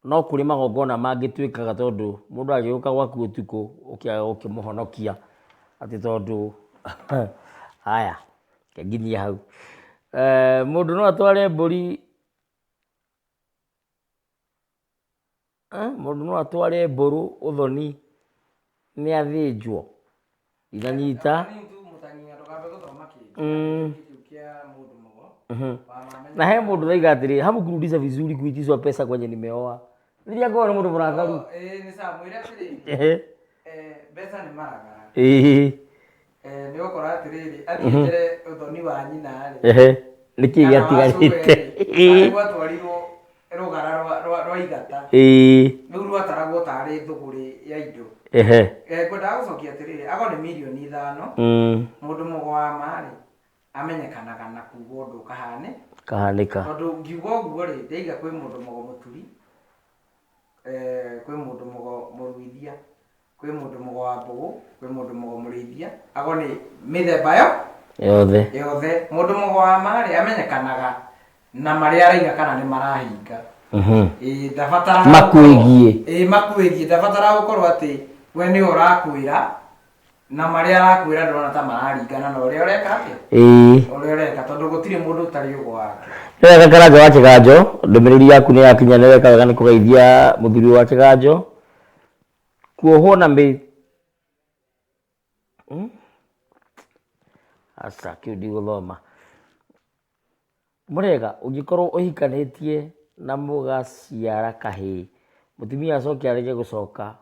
no kũrĩ magongona mangĩ twĩkaga tondũ mũndũ agĩũka gwaku ũtukũ ũkĩaga gũkĩmũhonokia atĩ tondũ haya reke nginyie hau. Mũndũ no atware mbũri. Mũndũ no atware mbũrũ ũthoni nĩ athĩnjwo? Ndinanyita. Na he mũndũ ũrauga atĩrĩ, hamkurudisha vizuri kuitishwa pesa kwenye nimeoa. Rĩrĩa ngorwo nĩ mũndũ mũrakaru. Mbeca nĩ maragara. Ĩĩ. Nĩ ũgũkora atĩrĩrĩ, athiĩ ũthoni wa nyina rĩ. Nĩkĩ gĩatigarĩte? Gwatwarirwo rũgara rwa igata. Rĩu rwataragwo tarĩ thũgũrĩ ya indo. Ngwendaga gũcokia atĩrĩrĩ, akorwo nĩ mirioni 5, mũndũ mũgo wa ma rĩ, amenyekanaga na kuga ũndũ ũkahane. Kahanĩka. Tondũ ngiuga ũguo rĩ, ndaiga kwĩ mũndũ mũgo mũturi, kwĩ mũndũ mũgo mũruithia, kwĩ mũndũ mũgo wa mbũgũ, kwĩ mũndũ mũgo mũrĩithia, ago nĩ mĩthemba yo yothe. Yothe. Mũndũ mũgo wa ma rĩ, amenyekanaga na marĩa araiga kana nĩ marahinga. Ĩĩ, ndabataraga Makwĩgiĩ. Ĩĩ, makwĩgiĩ. Ndabataraga gũkorwo atĩ we nĩwe ũrakwĩra na marĩa arakwĩra ndũrona ta mararingana na ũrĩa ũreka atĩa? Ĩĩ. Ũrĩa ũreka, tondũ gũtirĩ mũndũ ũtarĩ ũgo wake. Nĩ wega Karanja wa Kĩganjo, ndũmĩrĩri yaku nĩ yakinya, nĩ weka wega nĩ kũgeithia mũthuri wa Kĩganjo. Kuohwo na mĩ Aca kĩu ndigũthoma. Mũrega, ũngĩkorwo ũhikanĩtie na mũgaciara kahĩĩ, mũtumia acoke arege gũcoka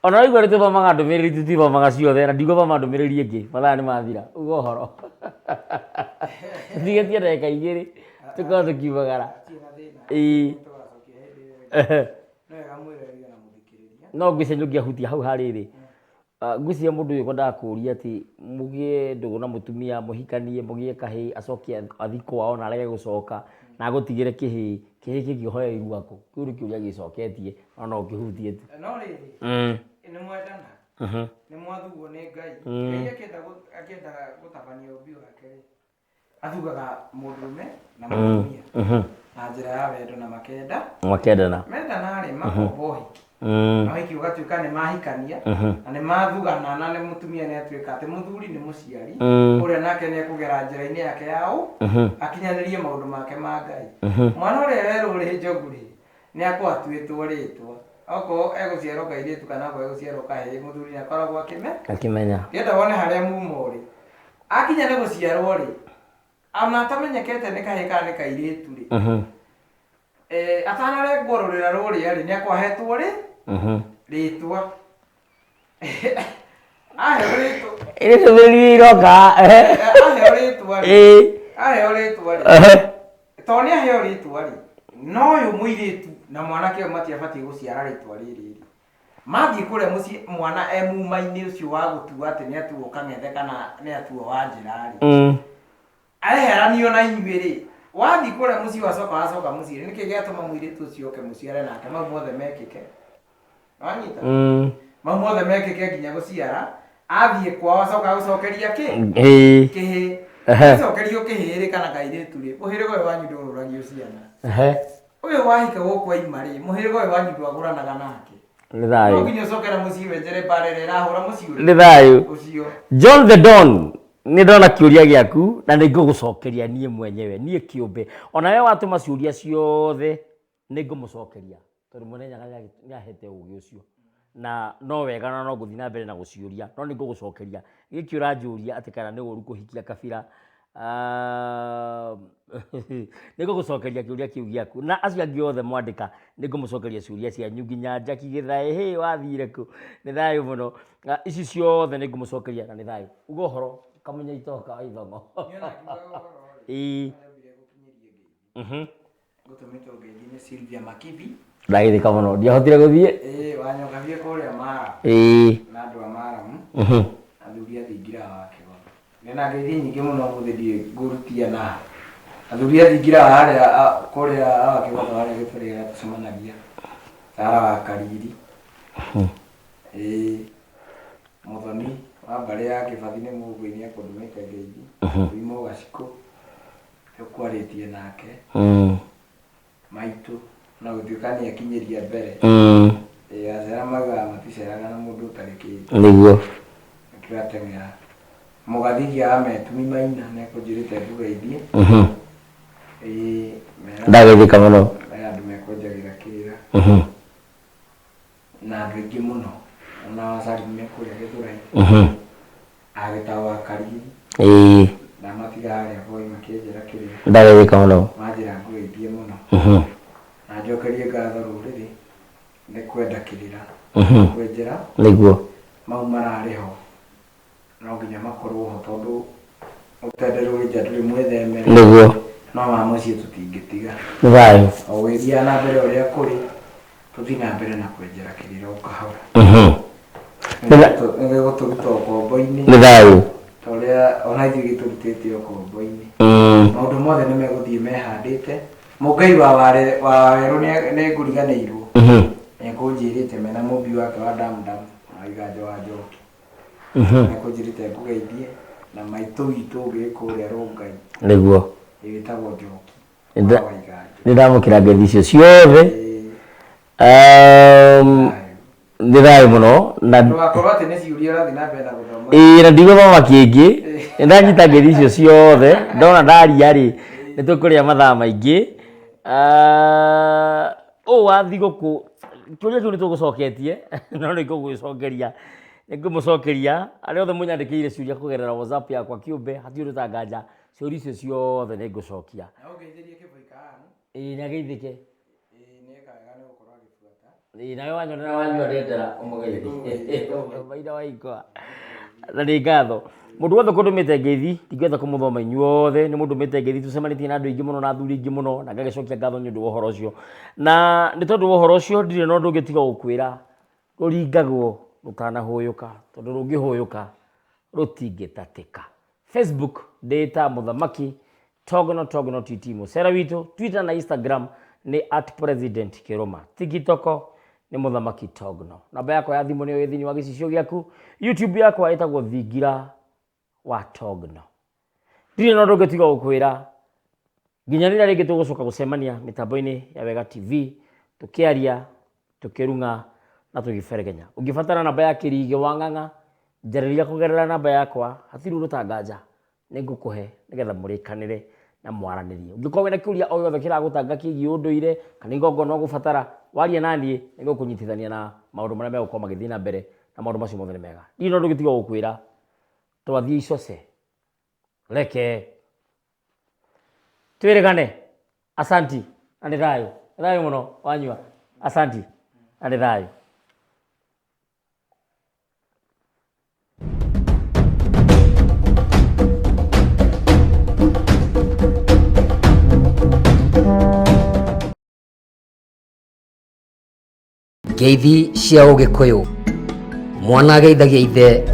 Ona waigua nĩ tũthomaga ndũmĩrĩri tũtithomaga ciothe na ndigũthoma ndũmĩrĩri ĩngĩ mathaa nĩ mathira uga ũhoro tigĩtie ndagĩka 2 tũkorwo tũkiumagara. Ĩĩ. No ngwĩciria nĩ ũngĩahutia hau harĩrĩ. Ngwĩciria mũndũ ũyũ ekwendaga kũria atĩ mũgĩe ndũgũ na mũtumia, mũhikanie, mũgĩe kahĩĩ, acoke athiĩ kwao na arege gũcoka na agũtigĩre kĩhĩĩ, kĩhĩĩ kĩngĩhoya irua kũ? Kĩu nĩ kĩũria gĩcoketie no no ũkĩhutie tu. No rĩrĩ, nĩ mwendana, nĩ mwathugwo nĩ Ngai. Ngai akĩenda gũtabania ũmbi wake rĩ, athugaga mũndũrũme na mũtumia na njĩra ya wendo na makenda Makendana. Mendana rĩ, makomba ũhiki na ũhiki ũgatuĩka nĩ mahikania na nĩ mathugana na nĩ mũtumia nĩ atuĩka atĩ mũthuri nĩ mũciari ũrĩa nake nĩ ekũgera njĩra-inĩ yake ya ũ akinyanĩrie maũndũ make ma Ngai. Mwana ũrĩa werwo rĩ njogu rĩ, nĩ akorwo atuĩtwo rĩtwa, okorwo egũciarwo kairĩtu kana okorwo egũciarwo kahĩĩ, mũthuri nĩ akoragwo akĩme akĩmenya. Ndĩrenda wone harĩa muma ũrĩ. Akinya nĩ gũciarwo rĩ, ona atamenyekete nĩ kahĩĩ kana nĩ kairĩtu rĩ, atanarengwo rũrĩra rũrĩa rĩ, nĩ akorwo ahetwo rĩ rĩtwa. Aheo rĩtwa. Ĩrĩ ndũmĩrĩri iroka. Aheo rĩtwa rĩ. Aheo rĩtwa rĩ. Tondũ nĩ aheo rĩtwa rĩ, no ũyũ mũirĩtu na mwanake ũyũ matiabatiĩ gũciara rĩtwa rĩrĩ rĩ. Mathiĩ kũrĩa mũciĩ mwana e muma-inĩ ũcio wa gũtua atĩ nĩ atuo kang'ethe kana nĩ atuo Wanjĩra rĩ. Aeheranio na inyuĩ rĩ, wathiĩ kũrĩa mũciĩ wacoka wacoka mũciĩ rĩ, nĩkĩ gĩatũma mũirĩtu ũcio oke mũciare nake mau mothe mekĩke? Wanyita? Mau mothe mekĩke nginya gũciara, athiĩ kwao acoka agũcokeria kĩ? Ĩĩ. Kĩhĩĩ. Acokerio kĩhĩĩ rĩ kana kairĩtu rĩ, mũhĩrĩga ũyũ wanyu ndũrũragio ciana. Ũyũ wahika gũkũ aima rĩ, mũhĩrĩga ũyũ wanyu ndwagũranaga nake. Nĩ thayũ. No nginya ũcoke na mũciĩ wenjere mbara ĩrĩa ĩrahũra mũciĩ ũrĩkũ? Nĩ thayũ. Ũcio. John the Don. Nĩ ndona kĩũria gĩaku na nĩ ngũgũcokeria niĩ mwenyewe, niĩ kĩũmbe. Ona we watũma ciũria ciothe nĩ ngũmũcokeria tondũ Mwene Nyaga nĩ ahete ũgĩ ũcio. Na no wega na no ngũthiĩ na mbere na gũciũria, no nĩ ngũgũcokeria. Gĩkĩ ũranjũria atĩ kana nĩ ũru kũhikia kabira, nĩ ngũgũcokeria kĩũria kĩu gĩaku. Na acio angĩ othe mwandĩka nĩ ngũmũcokeria ciũria cianyu nginya Jackie Gĩthaĩ, hĩ wathire kũ? Nĩ thayũ mũno. Ici ciothe nĩ ngũmũcokeria na nĩ thayũ. Uga ũhoro Kamunya Itoka wa Ithong'o. Ĩĩ. Ngũtũmĩtwo ngeithi nĩ Sylvia Makibi. Ndagĩthĩka mũno ndiahotire gũthiĩ. Ĩĩ wanyongathie kũrĩa Mara. Ĩĩ. Na andũ a Maramu. Athuri a thingira wa Kĩgotho. Ndĩna ngeithi nyingĩ mũno ũmũthĩ ndiũĩ ngũrutia na. Athuri a thingira wa harĩa kũrĩa wa Kĩgotho harĩa gĩtũrĩa tũcemanagia. Sara wa Kariri. Ĩĩ. Mũthoni wa mbarĩ ya Kĩbathi nĩ Mũgũi nĩ ekũndũmĩte ngeithi. Wimo Gacikũ. Tũkwarĩtie nake maitũ na gũtuĩka nĩ akinyĩria mbere. Ĩĩ acera maugaga maticeraga na mũndũ ũtarĩ kĩndũ. Nĩguo. Nĩkĩo ateng'era. Mũgathigia wa Metumi Maina nĩ ekũnjĩrĩte ngũgeithie. Ĩĩ mera Ndageithĩka mũno. me andũ mekũnjagĩra kĩrĩra. Na andũ aingĩ mũno. Ona wacarimia kũrĩa Gĩthũrai. Agĩtagwo wa Kariri. Ĩĩ. Ndamatiga harĩa Voi makĩnjĩra kĩrĩa. Ndageithĩka mũno. Manjĩra ngũgeithie mũno. Na njokerie ngatho rũrĩrĩ nĩ kwenda kĩrĩra. Kwenjera. Nĩguo. Mau mararĩ ho no nginya makorwo ho tondũ ũtende rũrĩnja ndũrĩ mwĩthemere. Nĩguo. No ma mũciĩ tũtingĩtiga. Nĩ thayũ. O gũgĩthiaga na mbere ũrĩa kũrĩ, tũthiĩ na mbere na kwenjera kĩrĩra o kahora. Nĩgĩgũtũruta ũkombo-inĩ. Nĩ thayũ. Ta ũrĩa ona ithuĩ gĩtũrutĩte ũkombo-inĩ. Maũndũ mothe nĩ megũthiĩ mehandĩte. Mũngai wa Wawerũ nĩ ngũriganĩirwo. Nĩ ekũnjĩrĩte mena mũmbi wake wa Damu Damu na Waiganjo wa Njoki. Nĩ ekũnjĩrĩte ngũgeithie na maitũ witũ ũngĩ kũrĩa Rũngai. Nĩguo. Ĩtagwo Njoki. Nĩ ndamũkĩra ngeithi icio ciothe. Nĩ thayũ mũno na Ndũgakorwo atĩ nĩ ciũria ũrathiĩ na mbere na gũthoma. Ĩĩ na ndigũthoma kĩngĩ. Nĩ ndanyita ngeithi icio ciothe ndona ndaria rĩ nĩ tũkũrĩa mathaa maingĩ. Ũũ wa thigũkũ kĩũria kĩu nĩ tũgũcoketie no nĩ ngũgũgĩcokeria nĩ ngũmũcokeria arĩa othe mũnyandĩkĩire ciũria kũgerera WhatsApp yakwa kĩũmbe hatirĩ ũndũ ũtanganja ciũria icio ciothe nĩ ngũcokia. Na ũngeithĩrie Kĩboi Kahanu. Ĩĩ nĩ ageithĩke. Ĩĩ nĩ eka wega nĩ gũkorwo agĩbuata. Ĩĩ nawe wanyonera wanyua ndendera ũmũgeithie. Maina wa ikwa. Na nĩ ngatho. Mũndũ wothe ũkũndũmĩte ngeithi ndingĩhota kũmũthoma inyuothe nĩ mũndũmĩte ngeithi tũcemanĩtie na andũ aingĩ mũno na athuri aingĩ mũno na ngagĩcokia ngatho nĩ ũndũ wa ũhoro ũcio. Na nĩ tondũ wa ũhoro ũcio ndirĩ na ũndũ ũngĩ tiga gũkwĩra rũringagwo rũtanahũyũka tondũ rũngĩhũyũka rũtingĩtatĩka. Facebook ndĩ ta Mũthamaki Togno Togno TT mũcere witũ. Twitter na Instagram nĩ at President Kĩrũma. TikTok nĩ Mũthamaki Togno. Namba yakwa ya thimũ nĩyo ĩ thĩinĩ wa gĩcicio gĩaku. YouTube yakwa ĩtagwo Thingira wa Togno. Ndirĩ na ũndũ ũngĩ tiga gũkwĩra nginya rĩrĩa rĩngĩ tũgũcoka gũcemania mĩtambo-inĩ ya Wega TV tũkĩaria, tũkĩrung'a na tũgĩberegenya. Ũngĩbatara namba ya Kĩrigĩ wa Ng'ang'a njarĩria kũgerera namba yakwa hatirĩ ũndũ ũtanganja nĩ ngũkũhe nĩgetha mũrĩkanĩre na mwaranĩrie. Ũngĩkorwo wĩna kĩũria o gĩothe kĩragũtanga kĩgiĩ ũndũire kana igongona ũgũbatara, waria na niĩ nĩ ngũkũnyitithania na maũndũ marĩa megũkorwo magĩthiĩ na mbere na maũndũ macio mothe nĩ mega. Ndirĩ na ũndũ ũngĩ tiga gũkwĩra twathiĩ icoce, reke twĩrĩgane. Asanti na nĩ thayũ. Nĩ thayũ mũno wanyua. Asanti na nĩ thayũ. Ngeithi cia Ũgĩkũyũ. Mwana ageithagia ithe.